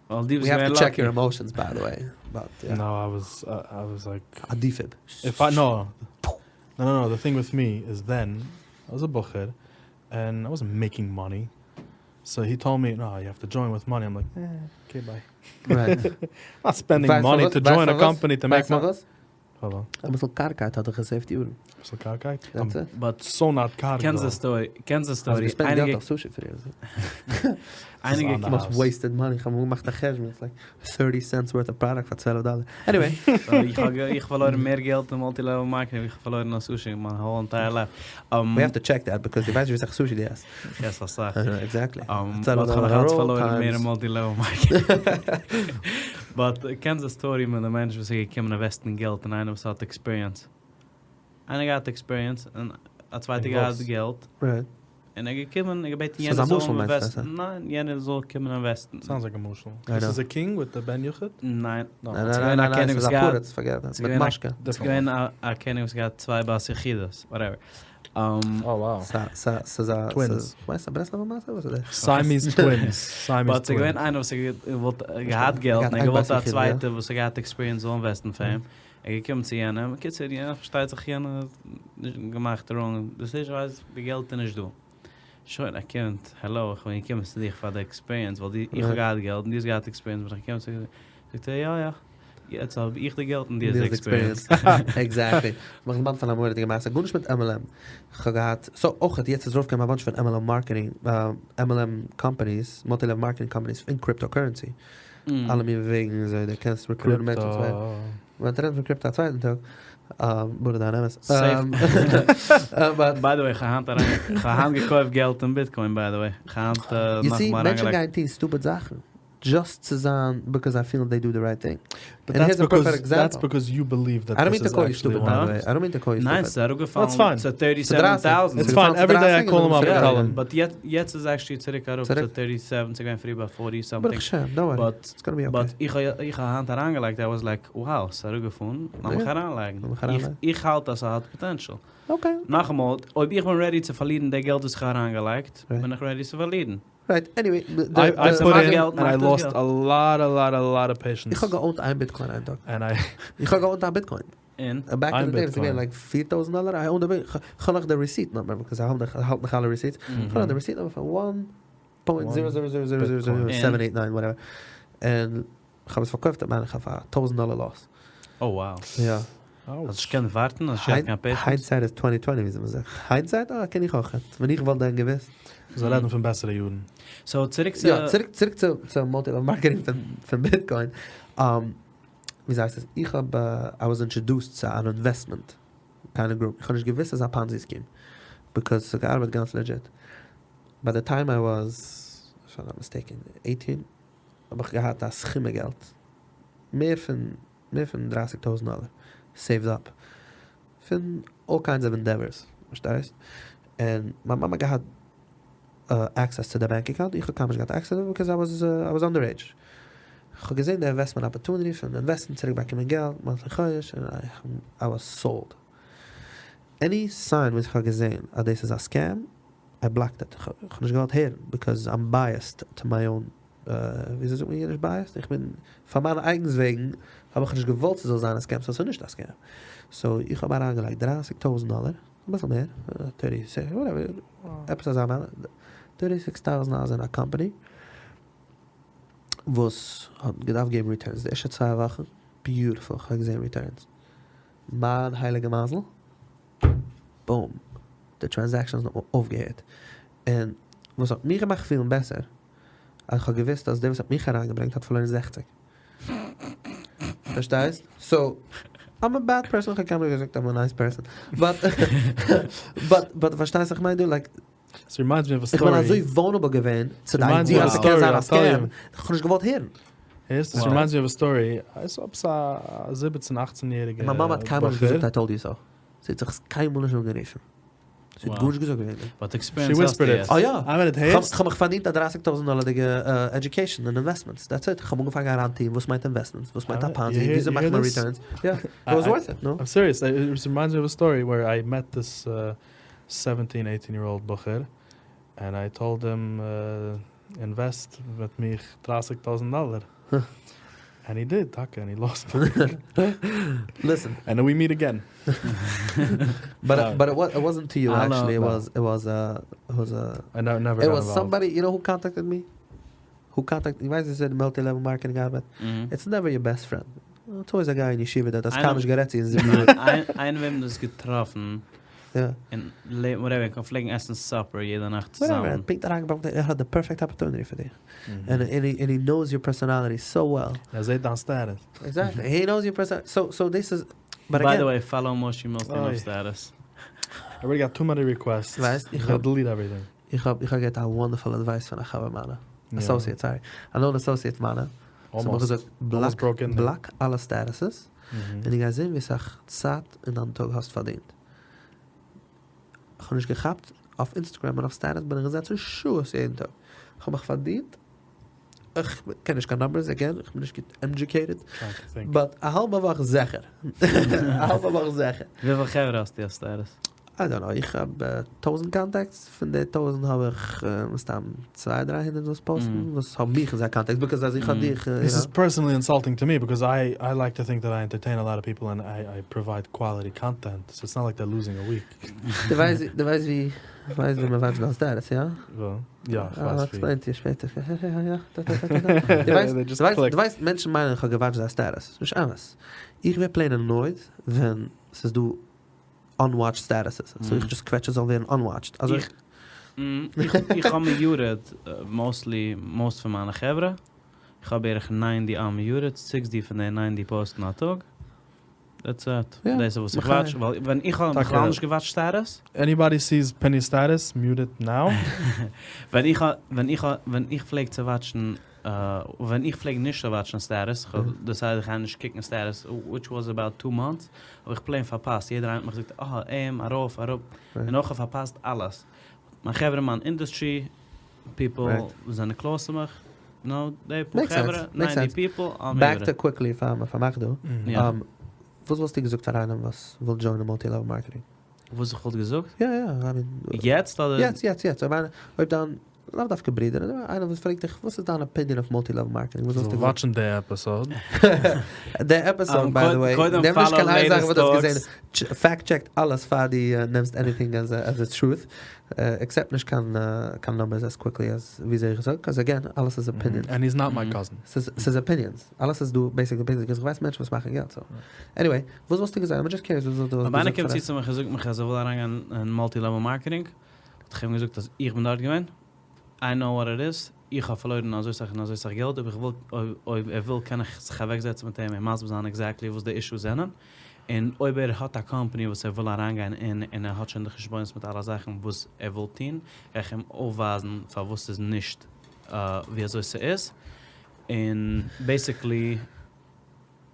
ווייל דו ביסט We have געווען to check lucky. your emotions by the way, but yeah. No, I was I was like א defib. If I no no no no the thing with me is then I was a בחור and I wasn't making money so he told me no you have to join with money I'm like eh okay bye. Right. Not spending money to join a company to make ווייסט פארוואס? פארוואס? אביסל קארגקייט האט דיך גע save ט יארן. אביסל קארגקייט? That's it. But So not קארג קענסט though. די story, קענסט די האסט story, גע spend ט געלט אייניגע אויף sushi פריער. אייניגע Most wasted money, איך האב אמאל געמאכט א חשבון, it's like 30 cents worth of product פאר 12 דאלער. Anyway. איך האב איך פארלוירן מער געלט אין multi level marketing ווי איך האב פארלוירן אויף sushi מיין whole entire life. We have to check that because דו ווייסט נישט ווי סאך sushi דו עסט. איך עס אסאך. Exactly. But איך האב נאכאלץ פארלוירן מער אין multi level marketing. But קענסט די story מיט די מענטש וואס איז געקומען invest ן געלט אין איינער וואס האט experience. איינער געהאט experience און א צווייטער געהאט געלט. און ער געקומען און געבעטן יענער זאל invest ן. ניין, יענער זאל קומען invest ן. Sounds like a משל. דאס איז א king with די בן יחיד? ניין. ניין ניין ניין ניין, ס'איז א פריץ, forget it. מיט משקה. ס'איז געווען א קעניג וואס געהאט צוויי בת יחידות, whatever. ס'איז א Twins. כ'ווייס א ברסלב'ע מעשה? וואס איז דאס? Siamese twins. Siamese But ס'איז געווען איינער וואס האט געהאט געלט און ער האט געוואלט א צווייטער וואס האט געהאט experience זאל invest ן פאר אים. ער איז געקומען צו יענעם, בקיצור יענער פארשטייט זיך יענער האט נישט געמאכט wrong decision ווייסט די געלט איז נישט דא. שוין ער קומט, העלא איך בין געקומען צו דיך פאר די experience ווייל דו איך האב געהאט געלט און דו האסט געהאט experience בין איך געקומען צו דיר. זאגט ער יא יא יעצט האב איך די געלט און דו האסט די experience. Exactly. כ'האב מיך דערמאנט פון א מורא'דיגע מעשה, גארנישט מיט MLM. כ'האב געהאט, so אויך יעצט איז ארויפגעקומען א bunch פון MLM marketing, MLM companies, multi level marketing companies אין cryptocurrency. אלע מין וועגן וויאזוי דו קענסט recruit ן מענטשן צו ווערן. מ'וועט רעדן פון crypto א צווייטן טאג. ברוך דיין אמת. By the way, כ'האב היינט אריין, כ'האב היינט געקויפט געלט אין Bitcoin by the way. כ'האב היינט נאכאמאל אריינגעלייגט. You see, מענטשן גייען טון stupid זאכן. Just צו זיין because זיי פילן they do the right thing. But that's because that's because you believe that I don't mean to call you stupid by the way. I don't mean to call you stupid. ניין, ס'איז אראפגעפאלן צו 37,000. It's fine, every day I call him up and tell him. But יעצט איז actually צוריק אראפ צו 37, ס'איז געווען פריער ביי 40 something. ברוך השם, don't worry. It's gonna be okay. But איך האב היינט אריינגעלייגט, I was like, wow, ס'איז אראפגעפארן, לאמיך אריינלייגן. איך האלט אז ס'האט potential. Okay. נאכאמאל, אויב איך בין ready צו פארלירן די געלט וואס איך האב אריינגעלייגט, בין איך ready צו פארלירן. Right, anyway, I put in and I lost a lot a lot a lot of patience. איך האב גע own ט איין Bitcoin איין טאג. And I איך האב גע own ט א Bitcoin. און? Back in the day איז געווען like 4000 דאלער, I owned a Bitcoin, כ'האב נאך די receipt number, because איך האלט נאך אלע receipts, כ'האב נאך די receipt number פון one point zero zero zero zero zero zero seven eight nine whatever, און כ'האב עס פארקויפט מיין איך אויף א טויזנט דאלער loss. Oh wow. יא. האסט נישט געקענט ווארטן? האסט נישט געהאט קיין patience? Hindsight is twenty twenty ווי מ'זאגט. Hindsight? אה, קען איך אויך. ווען איך וואלט דען געוואוסט. זיי רעדן פון בעסערע יארן. So צוריק צו. יא, צוריק צוריק צו צו multi level marketing פון פון Bitcoin. וויאזוי הייסט עס? איך האב I was introduced צו אן investment kind of group. איך האב נישט געוואוסט אז א Ponzi scheme. Because ס'האט געארבעט גאנץ legit. By the time I was, if I'm not mistaken, eighteen, האב איך געהאט א סכום געלט. מער פון מער פון דרייסיג טויזנט דאלער saved up פון all kinds of endeavors פארשטייסט? און מיין מאמע האט געהאט access צו די bank account, איך האב קיינמאל נישט געהאט access because I was I was underage. איך האב געזען די investment opportunity פון invest ן צוריק באקומען געלט monthly חודש און I was sold. Any sign וואס איך האב געזען אז דאס איז א scam I blocked it, איך האב נישט געוואלט הערן because I'm biased to my own וויאזוי זאגט מען אידיש biased? איך בין, פאר מיינע אייגנס וועגן האב איך נישט געוואלט ס'זאל זיין א scam, so ס'איז נישט א scam. So איך האב אריינגעלייגט דרייסיג טויזנט דאלער, אביסל מער, thirty six, whatever, עפעס אזא amount, thirty six thousand dollars אין א קאמפאני וואס האט געדארפט געבן returns די ערשטע צוויי וואכן, beautiful, כ'האב געזען returns. מיין הייליגע מזל, boom, די transactions האבן אויפגעהערט. און וואס האט מיך געמאכט פילן בעסער, אז כ'האב געוואוסט אז דער וואס האט מיך אריינגעברענגט האט פארלוירן זעכציג. פארשטייסט? So. I'm a bad person, איך האב קיינמאל געזאגט I'm a nice person, but but but פארשטייסט איך מיין דא like This reminds me of a איך בין story. אזוי vulnerable געווען צו די Reminds me idea of אז a ס'קען story, זיין א I'll tell scam, you. איך האב נישט געוואלט הערן. הערסט? This Wow. reminds me of a story. איז עפעס א זיבעצן אכצן יעריגע מיין מאמע האט קיינמאל נישט בחור. געזאגט I told you so. זי האט זיך עס קיינמאל נישט אנגערופן. זי האט Wow. גארנישט געזאגט וועגן דעם. But experience She האסטו whispered it. יעצט. אה יא. I mean, it הערסט? כ'האב מיך פארדינט א דרייסיג טויזנט דאלערדיגע education אין investments. That's it. כ'האב אנגעפאנגען אריינטוהן וואס מיינט investments, וואס מיינט א Ponzi, וויאזוי מאכט מען returns. יא. It was worth it, no? I'm serious. It reminds me of a story where I met this 17, 18 year old בחור and I told him invest מיט מיך דרייסיג טויזנט דאלער. And he did, טאקע, and he lost money. Listen. And then we meet again. But but it wasn't to you actually, it was it was it was I never it got was involved. somebody, you know who contacted me? Who contacted, איך ווייס נישט צו multi level marketing ארבעט, it's never your best friend. It's always a guy אין ישיבה that האסט קיינמאל נישט גערעדט צו אין זיבן יאר. איינער וועם דו האסט געטראפן יא. אין לעבן whatever, מיר פלעגן עסן supper יעדע נאכט צוזאמען. Whatever, ער האט פונקט אריינגעבראכן, ער האט די perfect opportunity פאר דיך. And and he knows your personality so well. ער זעט דיין status. Exactly, he knows your personality, so so this is, but By again. the way, follow Moshe Milstein אויף status. I already got too many requests. ווייסט, איך האב delete everything. איך האב איך האב געהאט א wonderful advice פון א חבר מיינע, associate sorry, א known associate מיינע, זיי האבן געזאגט block block אלע statuses, און דו גייסט זען ווי סאך צייט אין דיין טאג האסט פארדינט. איך האב נישט געכאפט, אויף Instagram און אויף status בין איך געזעצן שעות יעדן טאג, איך האב מיך פארדינט, איך קען נישט קיין numbers again, איך בין נישט גוט educated, but א האלבע וואך זיכער, א האלבע וואך זיכער. וויפיל חברה האסטו אויף status? I don't know, איך האב טויזנט contacts, פון די טויזנט האב איך מסתם צוויי דריי הונדערט וואס post ן, וואס האבן מיך אין זייער contacts, because אז איך האב דיך, יו This know. is personally insulting to me because I I like to think that I entertain a lot of people and I I provide quality content, so it's not like they're losing a week. דו ווייסט דו ווייסט ווי דו ווייסט ווי מען watch ט דיין status, יא? יא, איך ווייס I'll ווי. explain to you שפעטער. דו ווייסט דו ווייסט דו ווייסט מענטשן מיינען איך האב גע watch ט זייער status, נישט אמת. איך ווער plain annoyed ווען ס'איז דא unwatched statuses, so איך just קוועטש עס זאל ווערן unwatched, אזוי. איך האב muted mostly most פון מיינע חברה, איך האב בערך ninety unmuted, sixty פון די ninety post ן א טאג, that's it, דאס איז וואס איך watch, ווייל ווען איך האב בכלל נישט גע watch ט status. Anybody sees Penny status, mute it now. ווען איך האב ווען איך האב ווען איך פלעג צו watch ן ווען איך פלעג נישט צו watch ן status, כ'האב decided איך גיי נישט קוקן status, which was about two months, האב איך plain פארפאסט, יעדער איינער האט מיך געזאגט אה אים, ארויף, אראפ, און אויך כ'האב פארפאסט אלעס. מיין חברה, מיין industry people וואס זענען close צו מיך, נאו, די פאר חברה, ninety people, Back to quickly פאר מען פארמאכט דא, וואס וואלסטו געזאגט פאר איינעם וואס וויל join ען multi level marketing? וואס איך וואלט געזאגט? יא יא, I mean. יעצט אדער? יעצט יעצט יעצט, אויב איינער, אויב דיין, לאו דווקא ברודער, אדער איינער וואס פרעגט דיך וואס איז דיין opinion אויף multi level marketing, וואס וואלסטו געזאגט? Watch ן די episode. די episode by the way, נעם נישט קיין איין זאך וואס דו האסט געזען, fact check אלעס פאר דו נעמסט anything as a truth, accept נישט קיין קיין numbers as quickly as וויאזוי איך זאג, cause again אלעס איז opinions. And he's not my cousin. ס'איז opinions, אלעס איז דא basically opinions, because איך ווייס מענטשן וואס מאכן געלט, so anyway, וואס וואלסטו געזאגט, I'm just curious וואס וואלסטו געזאגט. אויב איינער קומט צו צו מיך און זאגט מיך אז ער וויל אריינגיין אין multi level marketing, וואלט איך אים געזאגט אז איך בין דארט געווען, I know what it is, איך האב פארלוירן אזוי סאך און אזוי סאך געלט, אויב איך וויל, אויב ער וויל קען איך זיך אוועקזעצן מיט אים און מסביר זיין exactly וואס די issues זענען, און אויב ער האט א קאמפאני וואס ער וויל אריינגיין אין און ער האט שוין די חשבונות מיט אלע זאכן וואס ער וויל טון, גיי איך אים אויפווייזן פארוואס ס'איז נישט ווי אזוי ס'איז, און basically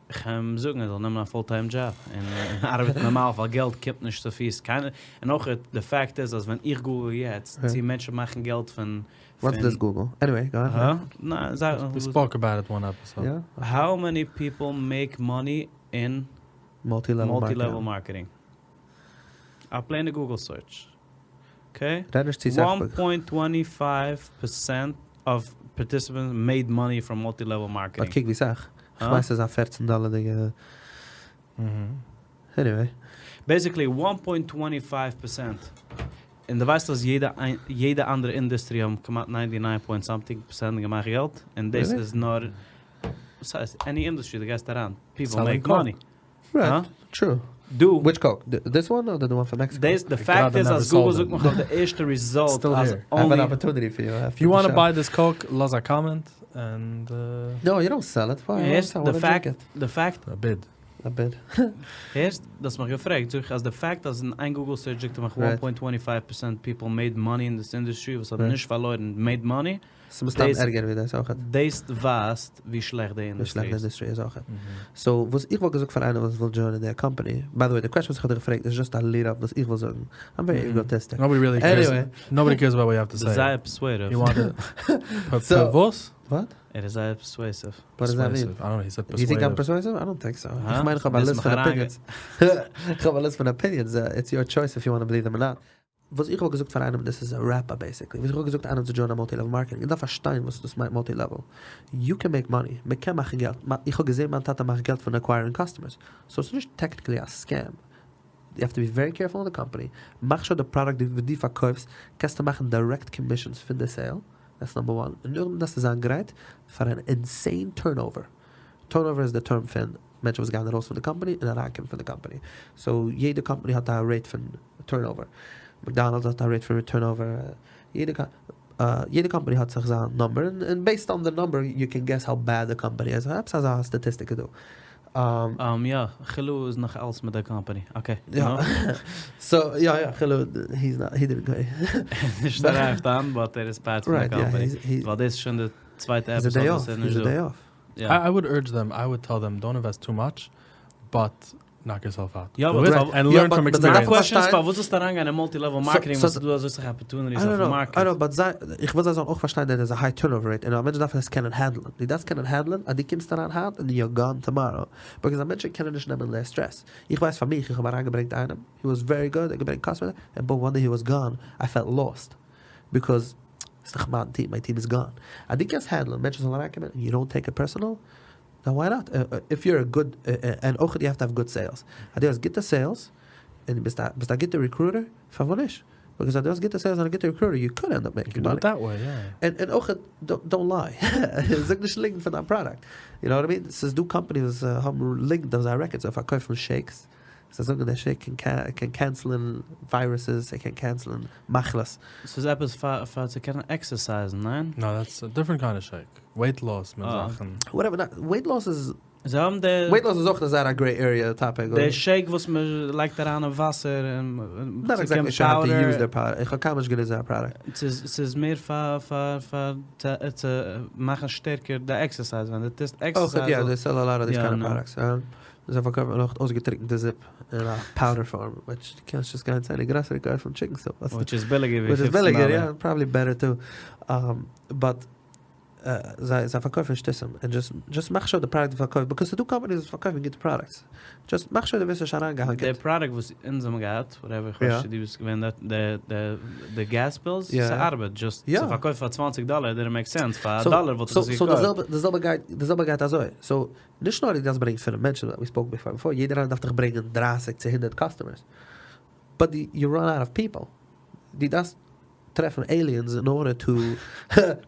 איך אים זאגן ער זאל נעמען א full time job און ארבעטן נארמאל ווייל געלט קומט נישט צו פיס קיינער, און אויך די fact איז אז ווען איך google יעצט צו מענטשן מאכן געלט פון What's this Google? Anyway, go ahead. הא? ניין, זיי. We spoke about it one episode. יא. How many people make money in Multi level marketing? א plain ע Google search. Okay? רעד נישט צו סאך. One point twenty five percent of participants made money from multi level marketing. But קוק ווי סאך. כ'מיין ס'איז א פערצן דאלערדיגע. Anyway. Basically one point twenty five percent. און דו ווייסט אז יעדע יעדע אנדערע industry האבן כמעט ninety nine point something percent געמאכט געלט, און דאס איז נאר, וואס הייסט, any industry דו גייסט אריין, people make money. Right, true. דו. Which coke? This one אדער the one פון מעקסיקא? דאס, די fact איז אז Google זאגט מיך אויף די ערשטע result אז I have an opportunity for you. If you want to buy this coke, לאז א comment and No, you don't sell it. די fact, די fact. A bid. A bit. הערסט? דו האסט מיך געפרעגט, זאג איך אז די fact אז אין איין Google search זאגט ער מיך 1.25 percent people made money in this industry וואס האבן נישט פארלוירן made money. ס'איז מסתם ערגער ווי דאס אויכעט. דאס ווייזט ווי שלעכט די אינדוסטרי איז. ווי שלעכט די אינדוסטרי איז אויכעט. So וואס איך וואלט געזאגט פאר איינער וואס וויל join ען די company, by the way די question וואס איך האב דיר געפרעגט איז just א lead up וואס איך וויל זאגן, I'm very egotistic. Nobody really cares. Nobody cares about what you have to say. זייער persuasive. You want to וואס? What? ער איז זייער persuasive. What does that mean? I don't know, he said You think I'm persuasive? I don't think so. איך מיין איך האב א list פון opinions. איך האב א list פון opinions. It's your choice if you want to believe them or not. וואס איך וואלט געזאגט פאר איינעם, דאס איז א wrap up basically, וואס איך וואלט געזאגט איינעם צו join ען multi level marketing, איך דארף פארשטיין וואס דאס מיינט multi level. You can make money, מען קען מאכן געלט. איך האב געזען מיין טאטע מאכט געלט פון acquiring customers. So ס'איז נישט technically א scam. You have to be very careful in the company. מאך sure די product וואס דו פארקויפסט, קענסטו מאכן direct commissions פון די sale. That's number one. און נאכדעם דארפסטו זיין גרייט פאר אן insane turnover. Turnover איז די term פון מענטשן וואס גייען ארויס פון די קאמפאני און אריינקומען פון די קאמפאני. So יעדע קאמפאני האט א rate פון turnover. McDonald's האט א rate פון turnover. יעדע יעדע קאמפאני האט זיך זיין number און based on the number you can guess how bad the company is. עפעס אזא statistic איז דא. יא, חילו איז נאך אלס מיט די company. Okay. יא. So יא יא, חילו he's not, he didn't go. נישט arrived אן, but ער איז part פון די קאמפאני. ווייל דאס איז שוין די צווייטע episode וואס ער איז נישט דא. I would urge them, I would tell them, don't invest too much, but knock yourself out. יא, Do it and learn from experience. My question איז פארוואס זאלסטו אריינגיין אין multi level marketing וואס איז דא אזוי סאך opportunities אויפן market? I know, but זיי, איך וויל זיי זאלן אויך פארשטיין that there's a high turnover rate, און א מענטש דארף עס קענען handle ען. דו דארפסט קענען handle ען אז דו קומסט אריין היינט און you're gone tomorrow. Because א מענטשן קענען נישט נעמען די stress. איך ווייס פאר מיך, איך האב אריינגעברענגט איינעם, he was very good, ער האט געברענגט customers, and boom, one day he was gone, I felt lost. Because ס'איז דאך מיין team, my team is gone. אז דו קענסט handle ען, מענטשן זאלן אריינקומען, and you don't take it personal, then why not? If you're a good, און אויך you have to have good sales. אז דו האסט גוטע sales, און דו ביסט א ביסט א גוטע recruiter, פארוואס נישט? Because אז דו האסט גוטע sales און א גוטע recruiter, you could end up making money. און אויך, don't lie. זאג נישט ליגנט פון דיין product. You know what I mean? ס'איז דא companies וואס האבן ליגנט אויף זייער records, זיי פארקויפן shakes, זיי זאגן דער shake קען cancel ען viruses, ער קען cancel ען מחלות. ס'איז עפעס פאר צו קענען exercise ן, ניין? No, that's a different kind of shake. Weight loss מיט זאכן. Whatever, weight loss איז. זיי האבן די. Weight loss איז אויך זייער א gray area topic. די shake וואס מ'לייגט אריין אין וואסער און Not exactly sure how to use their product. איך האב קיינמאל נישט גענוצט זייער product. ס'איז מער פאר פאר פאר צו מאכן שטערקער די exercise ווען דו טוסט exercise. יא, they sell a lot of these kind of products. זיי פארקויפן אויך אויסגעטריקענטע זופ אין א powder form, which דו קענסט just גיין צו any grocery קויפן chicken soup. Which איז ביליגער ווי Which איז ביליגער, יא, probably better too. But זיי זיי פארקויפן שטותים, און just just מאך sure די product וואס פארקויפט, because ס'דא companies וואס פארקויפן גוטע products, just מאך sure דו ווערסט נישט אריינגעהאנקערט. די product וואס אונז האבן געהאט, whatever, איך ווייס נישט צו דו ביסט געווען דארט, די די די gas pills, ס'ארבעט, just ס'פארקויפט פאר 20 דאלער, didn't make sense, פאר א דאלער וואלט איך עס געקויפט. So די זעלבע גייט, די זעלבע גייט אזוי, so נישט נאר דו דארפסט ברענגען פינף מענטשן, we spoke before, before, יעדער איינער דארף דיך ברענגען 30 צו 100 customers, but you run out of people, דו דארפסט טרעפן aliens in order to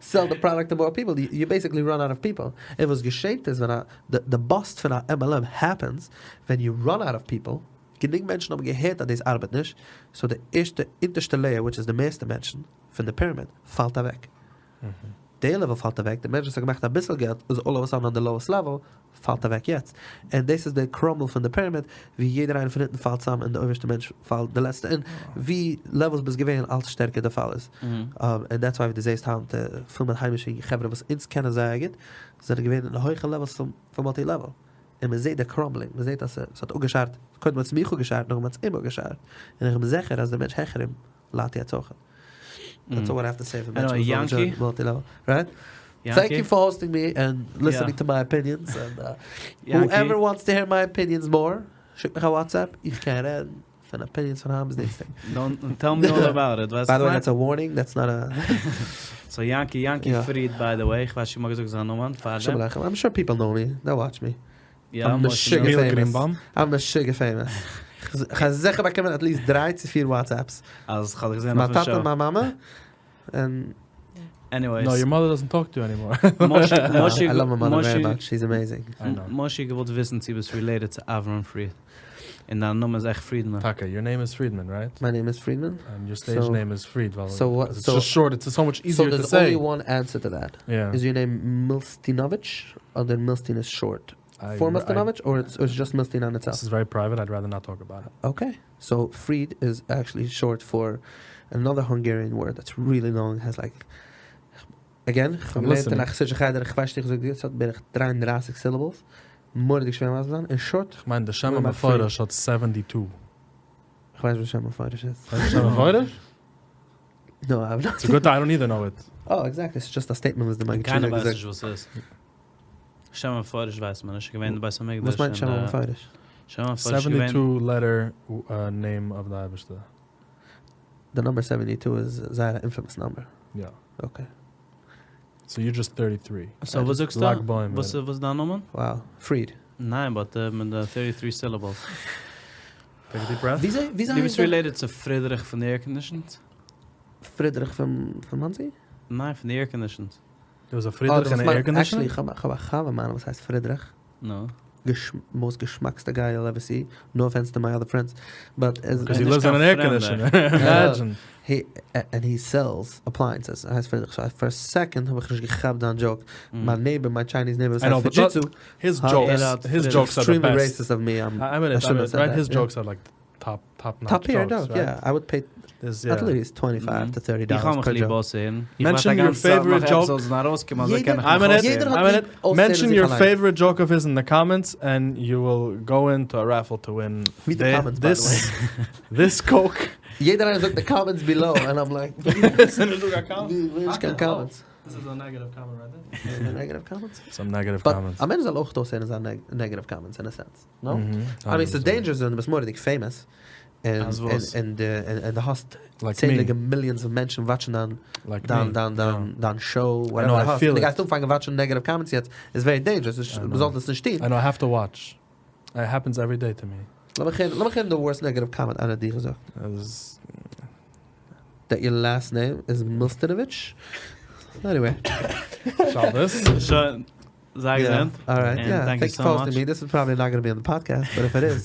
sell the product to more people, you basically run out of people, און וואס געשעט איז ווען א, די bust פון א MLM happens ווען you run out of people, גענוג מענטשן האבן געהערט אז דאס ארבעט נישט, so די ערשטע אונטערשטע layer which איז די מערסטע מענטשן פון די pyramid פאלט אוועק. די level פאלט אוועק, די מענטש וואס האט געמאכט אביסל געלט איז all of a sudden on the lowest level, פאלט אוועק יעצט. און דאס איז די crumble פון די pyramid, ווי יעדער איינער פון אונטן פאלט צאם און די אויבערשטע מענטש פאלט די לעצטע, און ווי levels ביסט געווען אלץ שטערקער די פאל איז. און that's why ווי דו זעסט היינט פיל מיט היימישע חברה וואס אונז קענען זייער גוט, זענען געווען אין הויכע levels פון multi level. און מען זעט די crumbling, מען זעט אז ס'האט אפגעשארט, קודם האט עס מיך אפגעשארט, נאכדעם האט עס אים אפגעשארט. און איך בין זיכער אז די מענטש העכער אים ליידט יעצט אויך. That's all I have to say for מענטשן וואס ווילן join multi level. Right? Thank you for hosting me and listening to my opinions. And whoever wants to hear my opinions more, שיק מיך א WhatsApp, איך קען רעדן פון opinions פון היינט ביז נעקסטע טאג. Don't tell me all about it. By the way, that's a warning, that's not a... So יענקי, יענקי פריד by the way, איך ווייס נישט אויב מ'האט געזאגט זיין נאמען פארדעם. שלום עליכם, I'm sure people know me, they watch me. יא, I'm משה משוגע famous. I'm משוגע famous. כ'האב זיכער באקומען at least דריי צו פיר WhatsApps. אז כ'האב דיך געזען אויפן show. מיין טאטע און מיין מאמע. און. Anyways. No, your mother doesn't talk to you anymore. משה, I love my mother very much, she's amazing. משה, געוואלט וויסן צו ביסט related צו אברהם פריד. און דיין נאמען איז עכט פרידמאן. טאקע, your name is Friedman, right? My name is Friedman. And your stage name is Fried, ווייל So what, it's just short, it's so much easier to So say. there's only one answer to that. Yeah. Is your name Milstinovich אדער Milstein is short? For Milstinovich or it's, or it's just Milstein on itself? This is very private. I'd rather not talk about it. Okay. So Fried is actually short for another Hungarian word that's really long, has like again, איך האב געלערנט אין א חסידישע חדר, איך ווייס נישט איך זאג עס האט בערך 33 syllables. מורא'דיג שווער מסביר זיין. In short, איך מיין, די שם המפורש האט 72. איך ווייס וואס שם המפורש איז. ווייסט שם המפורש? No, I have not. It's a good I don't either know it. Oh, exactly. It's just a statement וואס די מגיד קיינער ווייסט נישט וואס ס'איז. שם המפורש ווייסט מען נישט. געווען אין בית המקדש. וואס מיינט שם המפורש? שם המפורש געווען. 72 letter name of the אייבערשטער. The number 72 איז זייער א infamous number. יא. Okay. So you're just 33. So וואס זאגסטו? ל"ג בעומר. וואס איז דיין נאמען? Wow. Fried. ניין, but מיט די 33 syllables. Take a deep breath. וויאזוי וויאזוי דו ביסט related צו פרידריך פון די air conditions? פרידריך פון פון מאנסי? ניין, פון די air conditions. There was a פרידריך אין air condition? Actually, איך האב א חבר מיינער וואס הייסט פרידריך. נו. Most געשמאקסטע guy you'll ever see. No offense to my other friends. But as Because he lives in an air conditioner. Imagine. He, and he sells appliances. ער הייסט פרידריך. So for a second האב איך נישט געכאפט דיין joke. מיין neighbor, מיין Chinese neighbor, I know, but Fujitsu. His jokes, his jokes are the Extremely best. racist of me. I'm, I mean, I it, I shouldn't mean, have said right? that, His yeah. jokes are like top, top notch Top tier jokes, joke, right? yeah. I would pay There's, at yeah. least 25 to 30 איך האב dollars מיך per ליב joke. אויסהערן. Mention your favorite joke. I'm in it. יעדער האט I'm in ליב it. אויסהערן Mention זיך your אליין. favorite joke of his in the comments, and you will go into a raffle to win Read the comments, by the this this Coke. יעדער איינער זאגט the comments below, and I'm like, ווי נישט קיין comments. This is a negative comment right there. The negative comments? Some negative But comments. א מענטש זאל אויך אויסהערן זיינע negative comments in a sense. No? Mhm. I mean, it's dangerous ווען דו ביסט מורא'דיג famous. And, אז and, וואס? and, uh, and, and דו האסט Like me. צענדליגע millions of מענטשן watchן דיין, Like דיין, me. דיין, דיין, דיין show, I whatever know, דו I האסט. feel דו it. גייסט אנפאנגען watchן negative comments יעצט, is very dangerous. I know. מ'זאל דאס נישט טון. I know, I have to watch. It happens every day to me. לאמיך הערן, לאמיך הערן the worst negative comment איינער האט דיר געזאגט. As That your last name is Milstinovich? Anyway. Shabbos. שוין, זיי געזונט. All right. And Yeah. thank you Thank you so for hosting much. me. This is probably not going to be on the podcast, but if it is,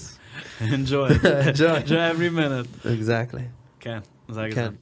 Enjoy. enjoy. Enjoy every minute. Exactly. כן, זיי כן. געזונט.